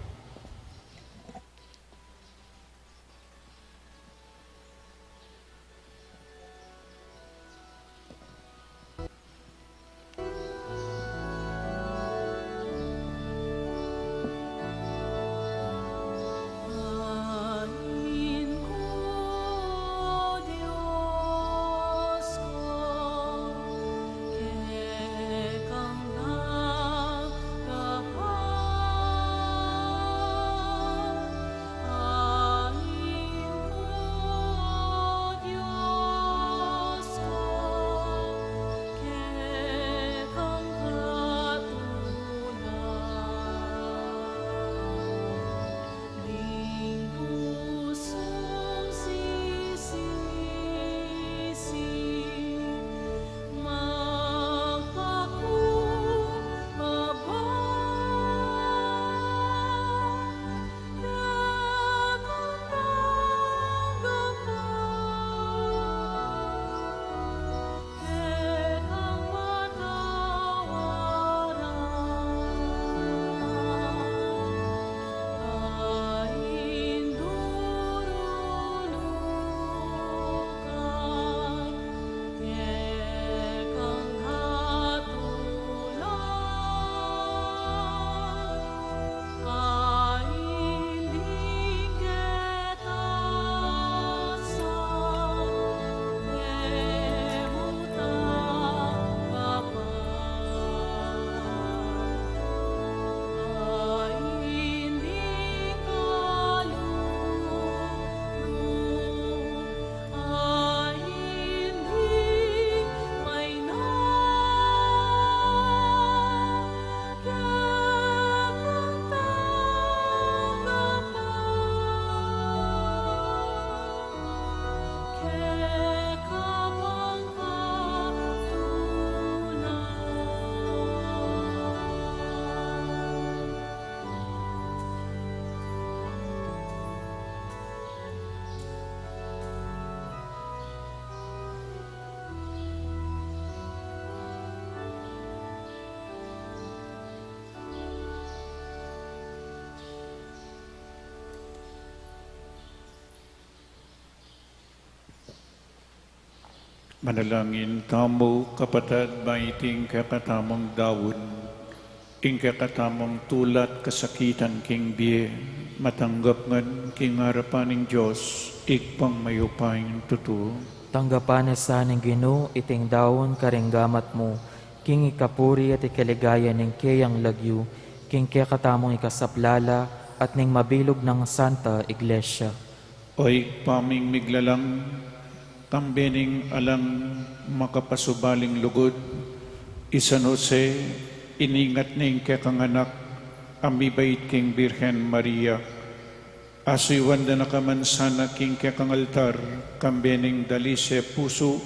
Manalangin tamu, kapatad, ba iting kekatamung daun, ing kekatamung tulat kasakitan king bie, matanggap ngan king arapan ning Dios, Ibpang mayupayang tutu. Tanggapan na sa ning Ginu iting daun karing gamat mu, king ikapuri at ikaligaya ning keyang lagyu, king kekatamung ikasaplala at ning mabilug nang Santa Iglesia. O Ibpa ming miglalang, kambe ning alang makapasubaling lugud, i San Jose, iningat ning kekang anak a mibait king Birhen Maria. Asuyuan da na ka man sana king kekang altar, kambe ning dalise pusu,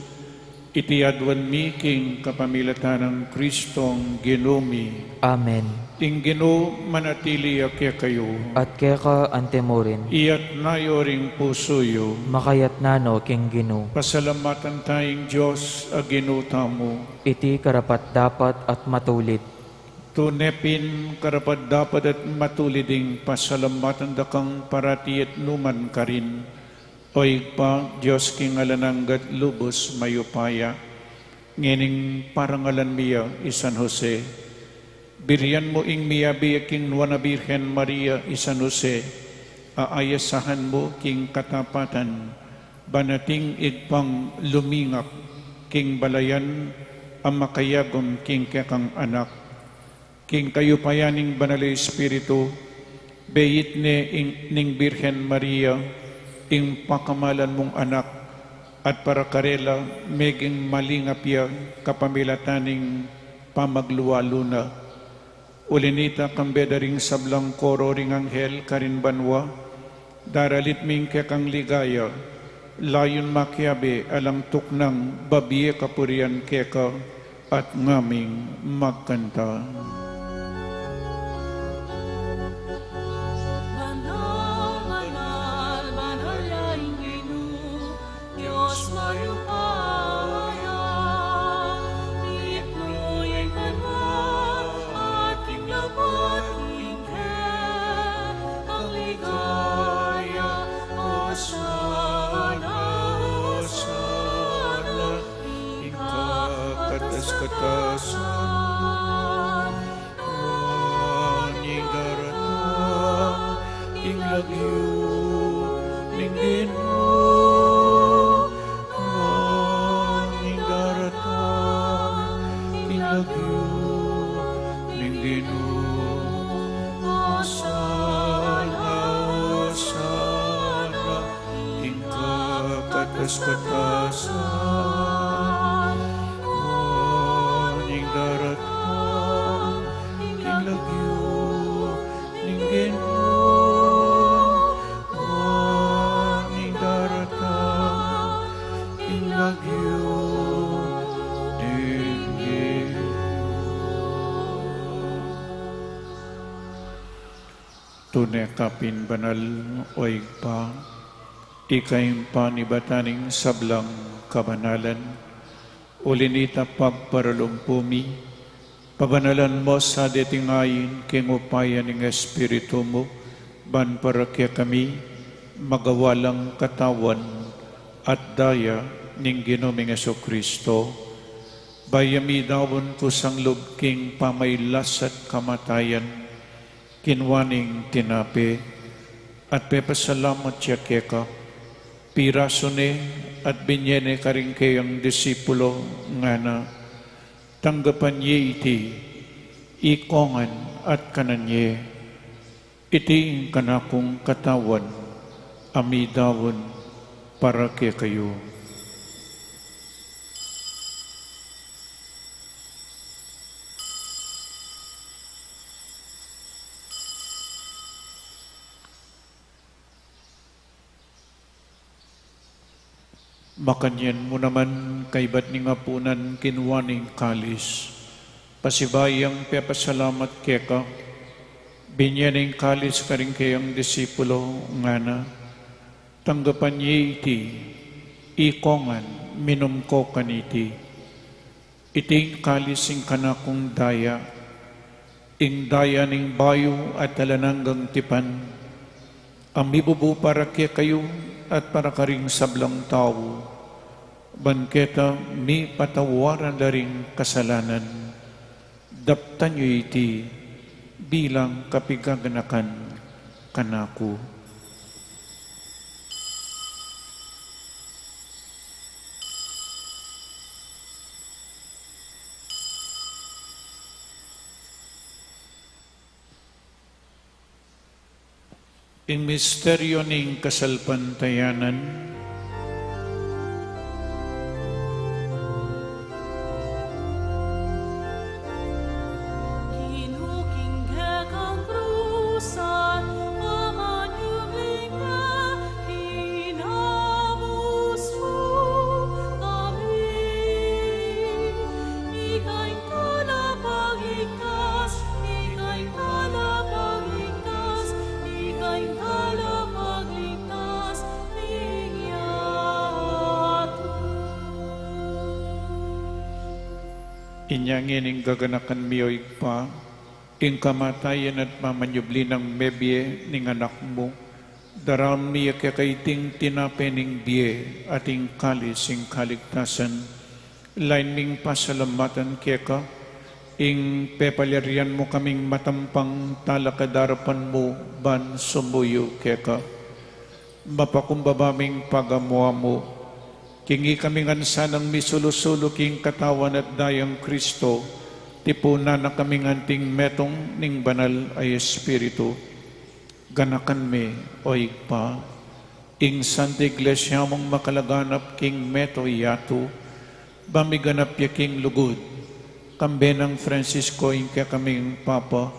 iti aduan mi king kapamilatan nang Kristong Ginu mi. Amen. Ing Ginu manatili ya kekayu. At keka antimurin. Iyatna yu ring pusu yu. Makayatna no king Ginu. Pasalamatan taya ing Dios a Ginu tamu. Iti karapat-dapat at matulid. Tune pin karapat-dapat at matulid ing pasalamatan da kang parati at nukarin man, O Ibpa, Dios king alang angga at lubus mayupaya. Ngening parangalan mi ya i San Jose, birian mu ing miyabe ya king Nuan a Birhen Maria i San Jose, a ayasahan mu king katapatan, ban ating Ibpang lumingap king balayan a makayagum king kekang anak. King kayupayan ning Banal a Espiritu, beit ne ing, ning Birhen Maria, ing pakamalan mung anak, at para karela, meging malingap ya kapamilatan ning pamaglualu na. Uli nita, kambe da ring sablang koro ring anghel karin banua, daralit mi ing kekang ligaya, layun makiabe alang tuknang babie kapurian keka, at ngaming magkanta. Banal, banal, banal ya ing Ginu, Dios mayupaya, mitmu ya ing banua at ing lubud king kekang ligaya. Hosana, Hosana, ing kakatas-katasan. Nuan ing daratang king lagyu ning Ginu. Nuan ing daratang king lagyu ning Ginu. Hosana, Hosana, ing kakatas-katasan. Nuan ing daratang king lagyu ning Ginu. Nuan ing daratang king lagyu ning Ginu. Tune ka pin banal, O Ibpa, ika ing panibatan ning sablang kabanalan. Uli nita, pagparalumpu mi, pabanalan mu sa deting ain king upaya ning Espiritu mu, ban para kekami magawa lang katawan at daya ning Ginu ming Jesucristo. Bayu mi daun kusang lub king pamailas at kamatayan, kinua neng tinape, at pepasalamat ya keka, pirasu ne, at binye ne karing keyang disipulo, ngana: Tanggapan ye iti, ikongan at kanan ye. Iti ing kanakung katawan, a midaun para kekayu. Makanyan mu naman, kaybat ning apunan, kinua ne ing kalis, pasibayu yang pepasalamat keka, binye ne ing kalis karing keyang disipulo, ngana: Tanggapan ye iti, ikongan, minum ko kaniti. Iti ing kalis ning kanakung daya, ing daya ning bayu at alang anggang tipan, a mibubu para kekayu at para karing sablang tau, Ban keta mipatawaran la ring kasalanan, daptan yu iti bilang kapigaganakan kanaku. Ing misteryo ning kasalpantayanan. Ginu, king kekang krusan, pamanyubling ka, kinabus mu kami. Ika ing talapagligtas, ika ing talapagligtas, ika ing talapagligtas ning yatu. Inya ngeni gaganakan mi, o Ibpa, ing kamatayan at pamanyubli nang mebie ning Anak mu, daraun mi keka iting tinape ning bie at ing kalis ning kaligtasan. Lain ming pasalamatan keka ing pepalyarian mu kaming matampang talakad king arapan mu ban sumuyu keka. Mapakumbaba ming pagamu-amu king ikami ngan sanang misulu-sulu king katawan at dayang Kristo, tipunan na kaming anting metung ning Banal a Espiritu. Ganakan mi, o Ibpa, ing Santa Iglesia mung makalaganap king mabilug a yatu, ba miganap ya king lugud, kambe nang Francisco ing kekaming Papa,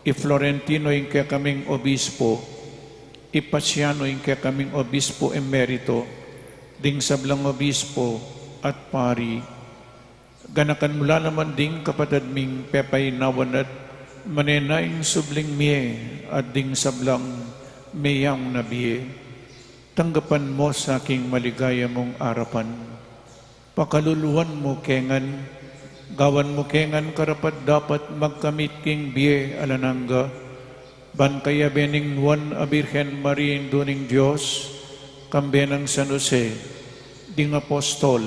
i Florentino ing kekaming Obispo, i Paciano ing kekaming Obispo Emerito, ding sablang obispo at pari. Ganakan mu la naman ding kapatad ming pepainawan at manenaya ing subling mie at ding sablang meyaun a bie. Tanggapan mu sa king maligaya mung arapan. Pakaluluan mu ke ngan, gawan mu ke ngan karapat-dapat magkamit king bie alang angga, ban kayabe ning Nuan a Birhen Maria, Indu ning Dios, kambe nang San Jose, ding apostol,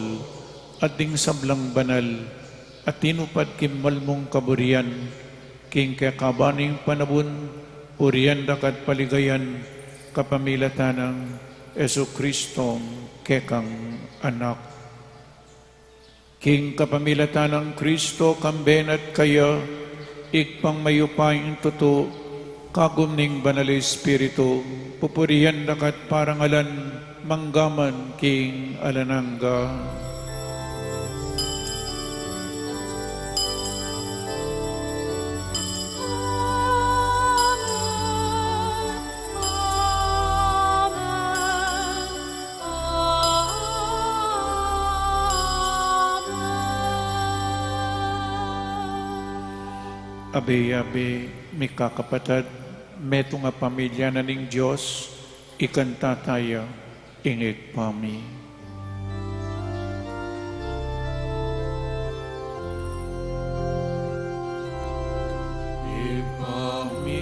at ding sablang banal a tinupad king malmung kaburian, king kekaban ning panaun, purian da ka at paligayan, kapamilatan nang Jesucristong kekang Anak. King kapamilatan nang Kristo, kambe na at kaya, Ibpang mayupayang tutu, kagum ning Banal a Espiritu, pupurian da ka at parangalan, mangga man king alang angga. Abe-abe, mikakapatad, metung a pamilya na ning Dios, ikanta taya ing Ibpa mi. Ibpa mi,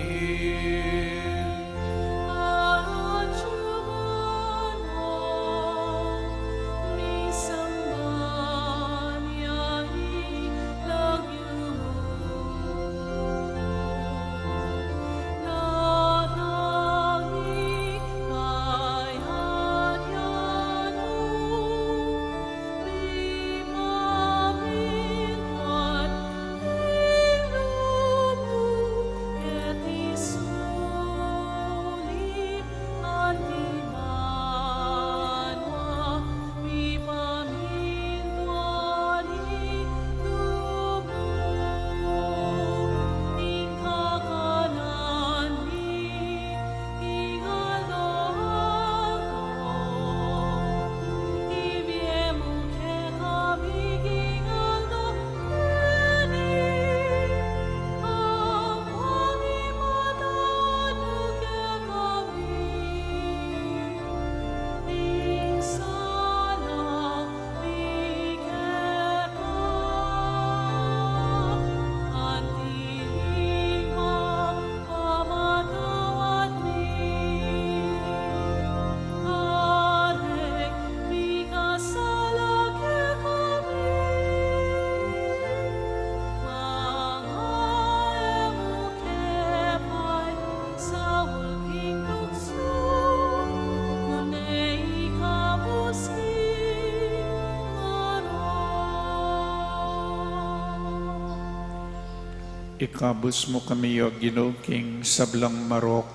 Ikabus mu kami, O Ginu, king sablang marok,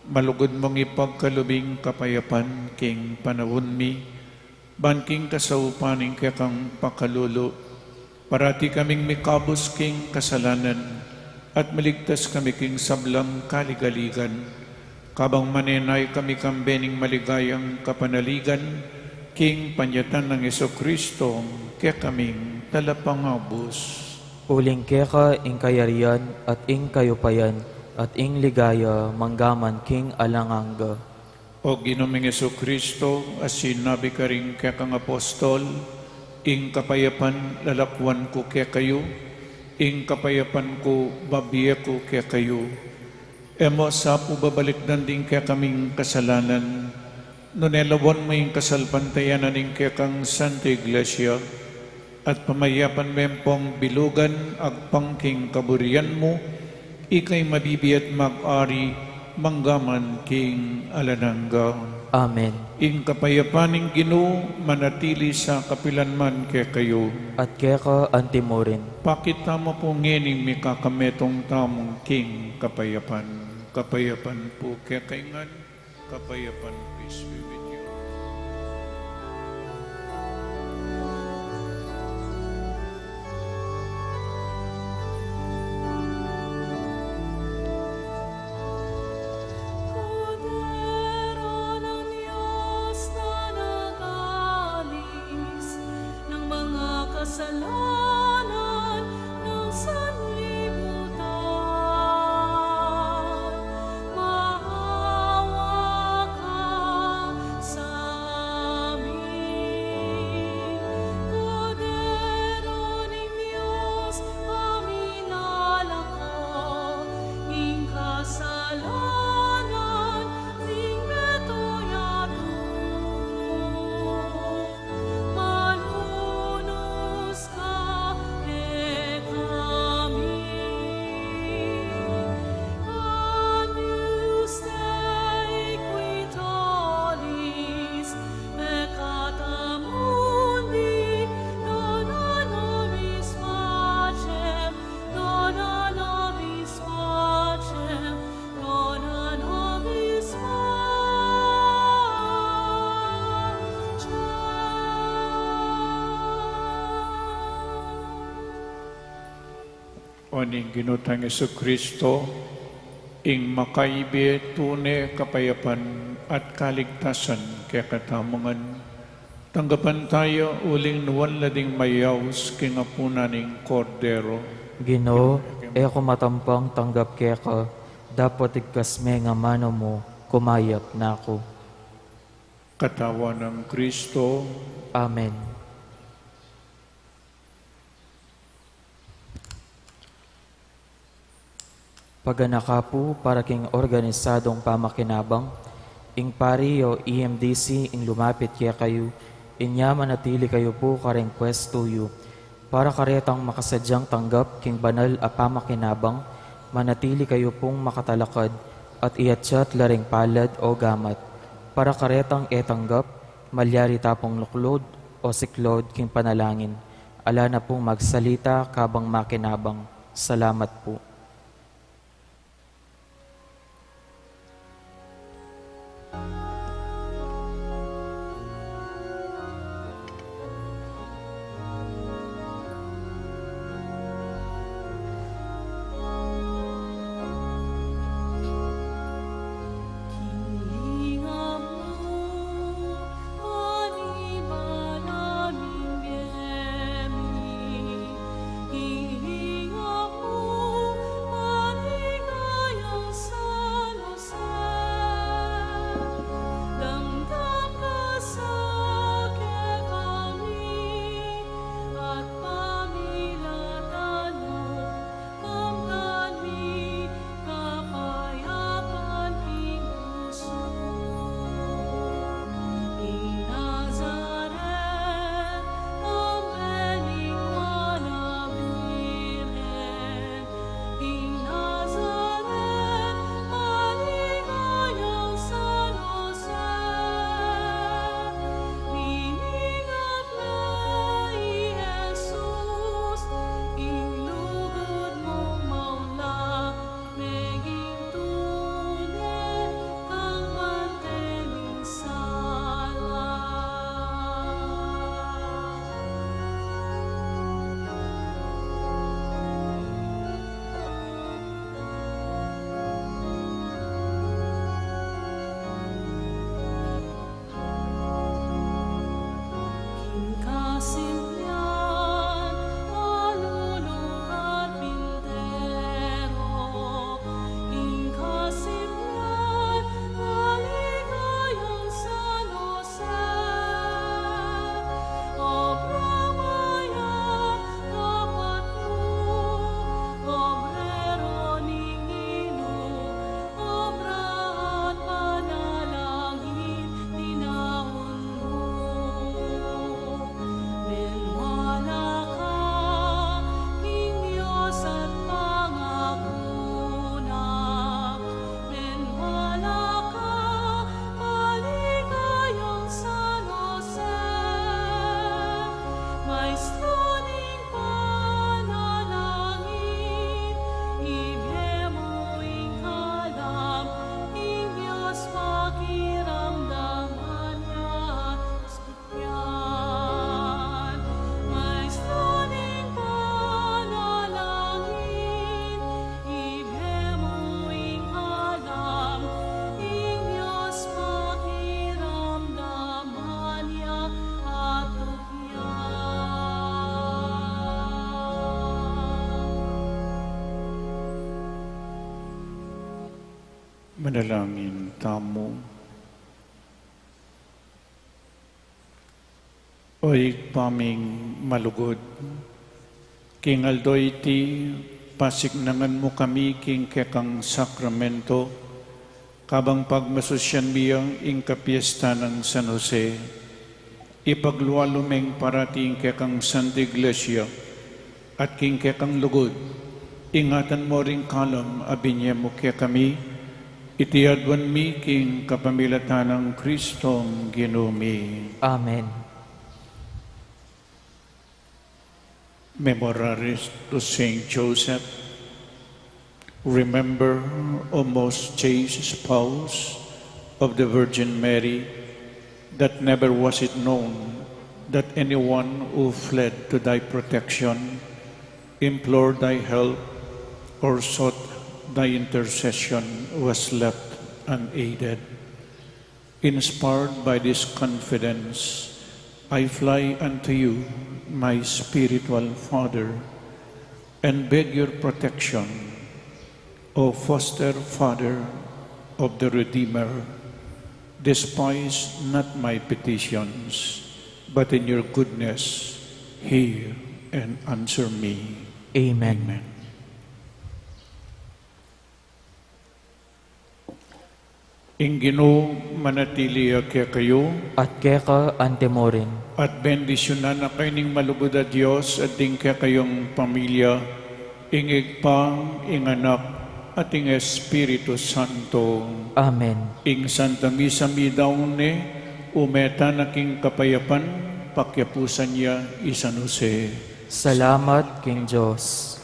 malugud mung ipagkalub ing kapayapan king panaun mi, ban king kasaupan ning kekang pakalulu, parati kaming mikabus king kasalanan, at maligtas kami king sablang kaligaligan, kabang manenaya kami kambe ning maligayang kapanaligan, king panyatang nang Jesucristo, kekaming Talapangabus. Uling keka ing kayarian, at ing kayupayan, at ing ligaya, manggaman king alang angga. O Ginu ming Jesucristo, a sinabi karing kekang apostol, ing kapayapan lalakwan ku kekayu, ing kapayapan ku babie ku kekayu. E mu sa pu babalikdan ding kekaming kasalanan, nune lawan mu ing kasalpantayanan ning kekang Santa Iglesia, at pamayapan me pung bilugan agpang king kaburian mu, ika ing mabibie at mag-ari manggaman king alang angga. Amen. Ing kapayapan ning Ginu manatili sa kapilan man kekayu. At keka antimurin. Pakit tamu pu ngening mikakametung tamu king kapayapan. Kapayapan pu kekayu ngan. Kapayapan, peace be with you. Kordero ng Diyos na nagalis ng mga kasalanan ng sanlibutan, maawa ka sa amin. Kordero ng Diyos, a milalako king kasalanan ning meto yatu, manunus ka kekami. Agnus Dei, qui tollis peccata mundi, dona nobis pacem, dona nobis pacem, dona nobis pacem. O ning Ginu tang Jesucristo, ing makaibie tune kapayapan at kaligtasan kekatamu ngan, tanggapan taya uling nuan la ding mayaus king apunan ning Kordero. Ginu, e ku matampang tanggap keka, dapot igkas me ing amanu mu, kumayap na ku. Katawan nang Kristo. Amen. Paganaka pu para king organisadong pamakinabang, ing pari o E M D C ing lumapit kekayu, inya manatili kayu pu kareng pwestu yu. Para karetang makasadyang tanggap king banal a pamakinabang, manatili kayu pung makatalakad at iatsat la ring palad o gamat. Para karetang e tanggap, malyari ta pung luklud o siklud king panalangin. Ala na pung magsalita kabang makinabang. Salamat pu. Manalangin tamu. O Ibpa ming malugud, king aldo iti, pasiknangan mu kami king kekang sakramento, kabang pagmasusyan mi ing kapiestan nang San Jose. Ipaglualu meng parati ing kekang Santa Iglesia, at king kekang lugud, ingatan mu ring kalam a binye mu kekami, iti aduan mi king kapamilatan nang Kristong Ginu mi. Amen. Memoraries to Saint Joseph. Remember, O most chaste spouse of the Virgin Mary, that never was it known that anyone who fled to thy protection, implored thy help, or sought thy intercession was left unaided. Inspired by this confidence, I fly unto you, my spiritual father, and beg your protection, O foster father of the Redeemer. Despise not my petitions, but in your goodness hear and answer me. Amen. Amen. Ing Ginu manatili ya kekayu. At keka antimurin. At bendisyunan na kayu ning malugud a Dios, at ding kekayung pamilya, ing Ibpa, ing Anak, at ing Espiritu Santo. Amen. Ing Santa Misa midaun ne, ume tana king kapayapan, pakiapusan ya i San Jose. Salamat king Dios.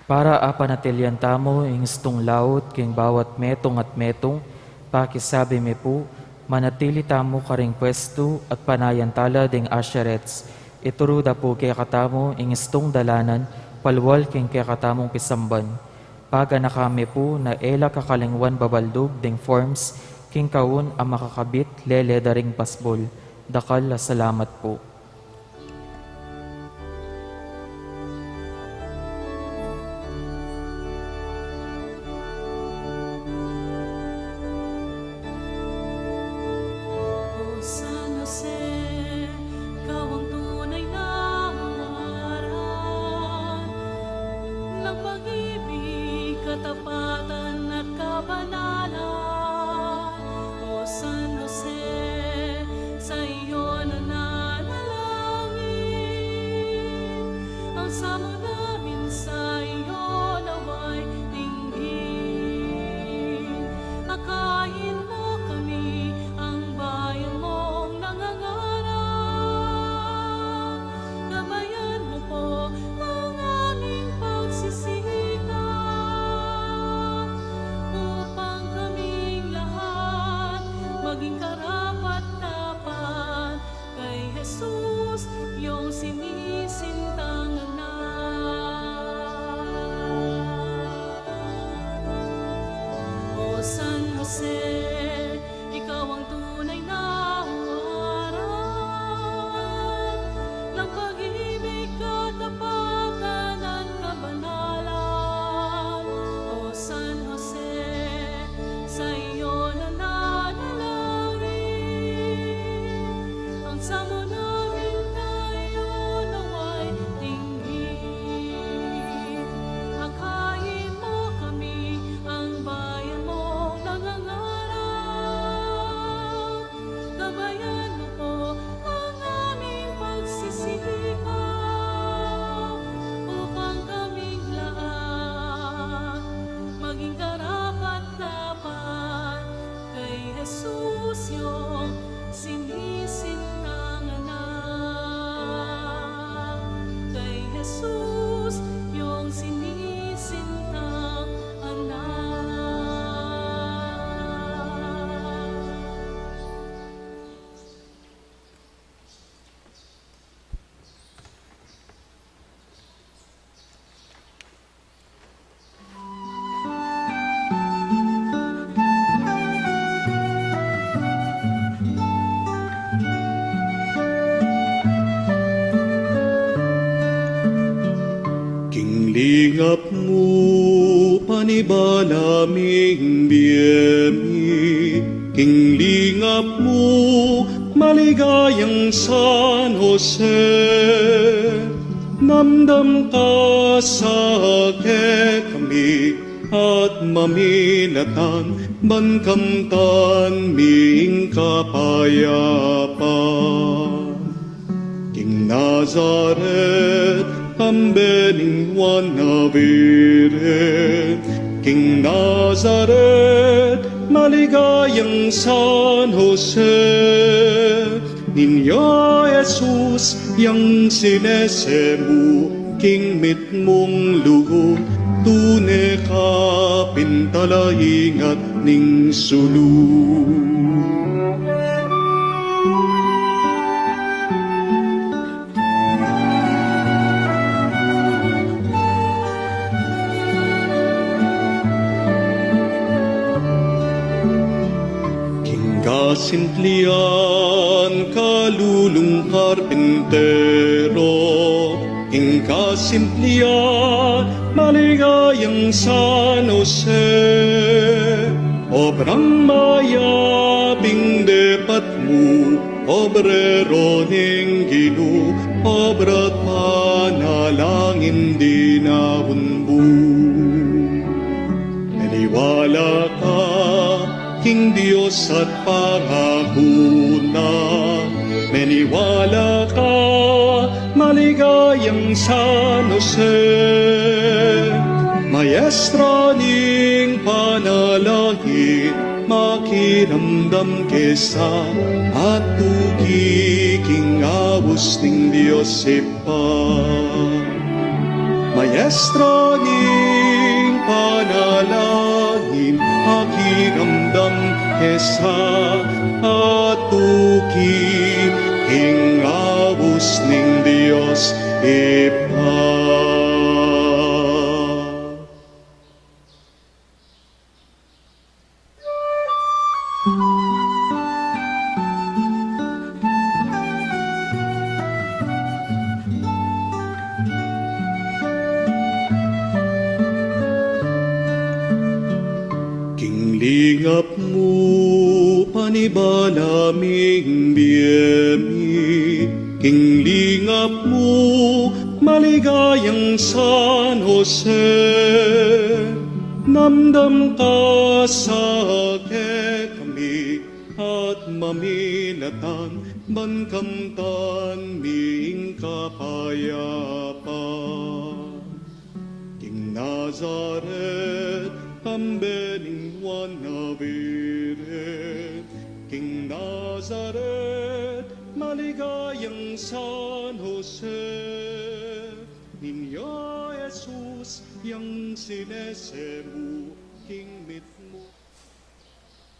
Para apanatilian tamu ing istung laut king bawat metung at metung, pakisabi mi pu, manatili tamu karing pwestu at panayan tala ding asherets. Ituru da pu kekatamu ing istung dalanan, palual king kekatamung pisamban. Paganakan mi pu na e la kakalingwan babaldug ding forms king kaun a makakabit lele da ring pasbul. Dakal a salamat pu. O San Jose, ikaw ang tunay na huwaran ng pag-ibig, katapatan at kabanalan. O San Jose, sa iyo nananalangin, ang samot namin sa iyo nawa'y tinggin. Akayin mo kami, ang bayan mong nangangarap. Gabayan mo po ang aming pagsisikap, upang kaming lahat maging karapat-dapat kay Jesus, iyong sinisintang anak. O San Jose, ikaw ang tunay na huwaran ng pag-ibig, katapatan at kabanalan. O San Jose, sa iyo nananalangin, ang samot naming tayo nawa'y tinggin. Akayin mo kami, ang bayan mong nangangarap. Gabayan mo po ang aming pagsisikap, upang kaming lahat maging karapat-dapat kay Jesus, iyong sinisintang anak. Kay Jesus, iyong sinisintang anak. King lingap mu Panibala ming bie mi, king lingap mu, maligayang San Jose. Namdam ka sa kekami, at maminatan, ban kamtan mi ing kapayapan. King Nazaret, kambe ning Juan a Virgen, king Nazaret, maligayang San Jose, Niño Jesus, yang sinese mu king mitmung lugud, tune ka pin talaingat ning sulu. King kasimplian, kalulung karpintero, king kasimplian, maligayang San Jose, obrang mayap ing depat mu, obrero ning Ginu, obra't panalangin di naunbu. Meniwala ka king Dios at pangaku na, meniwala ka, maligayang San Jose, maestra ning panalangin, makiramdam ke sa, at tuki king abus ning Dios Ibpa. Maestra ning panalangin, makiramdam ke sa, at tuki king abus ning Dios Ibpa. King lingap mu, panibala ming bie mi, king lingap mu, maligayang San Jose, namdam ka sa kekami, at maminatan, ban kamtan mi ing kapayapan. King Nazaret, kambe ning Juan a Virgen, king Nazaret, maligayang San Jose, Niño Jesus, yang sinese mu,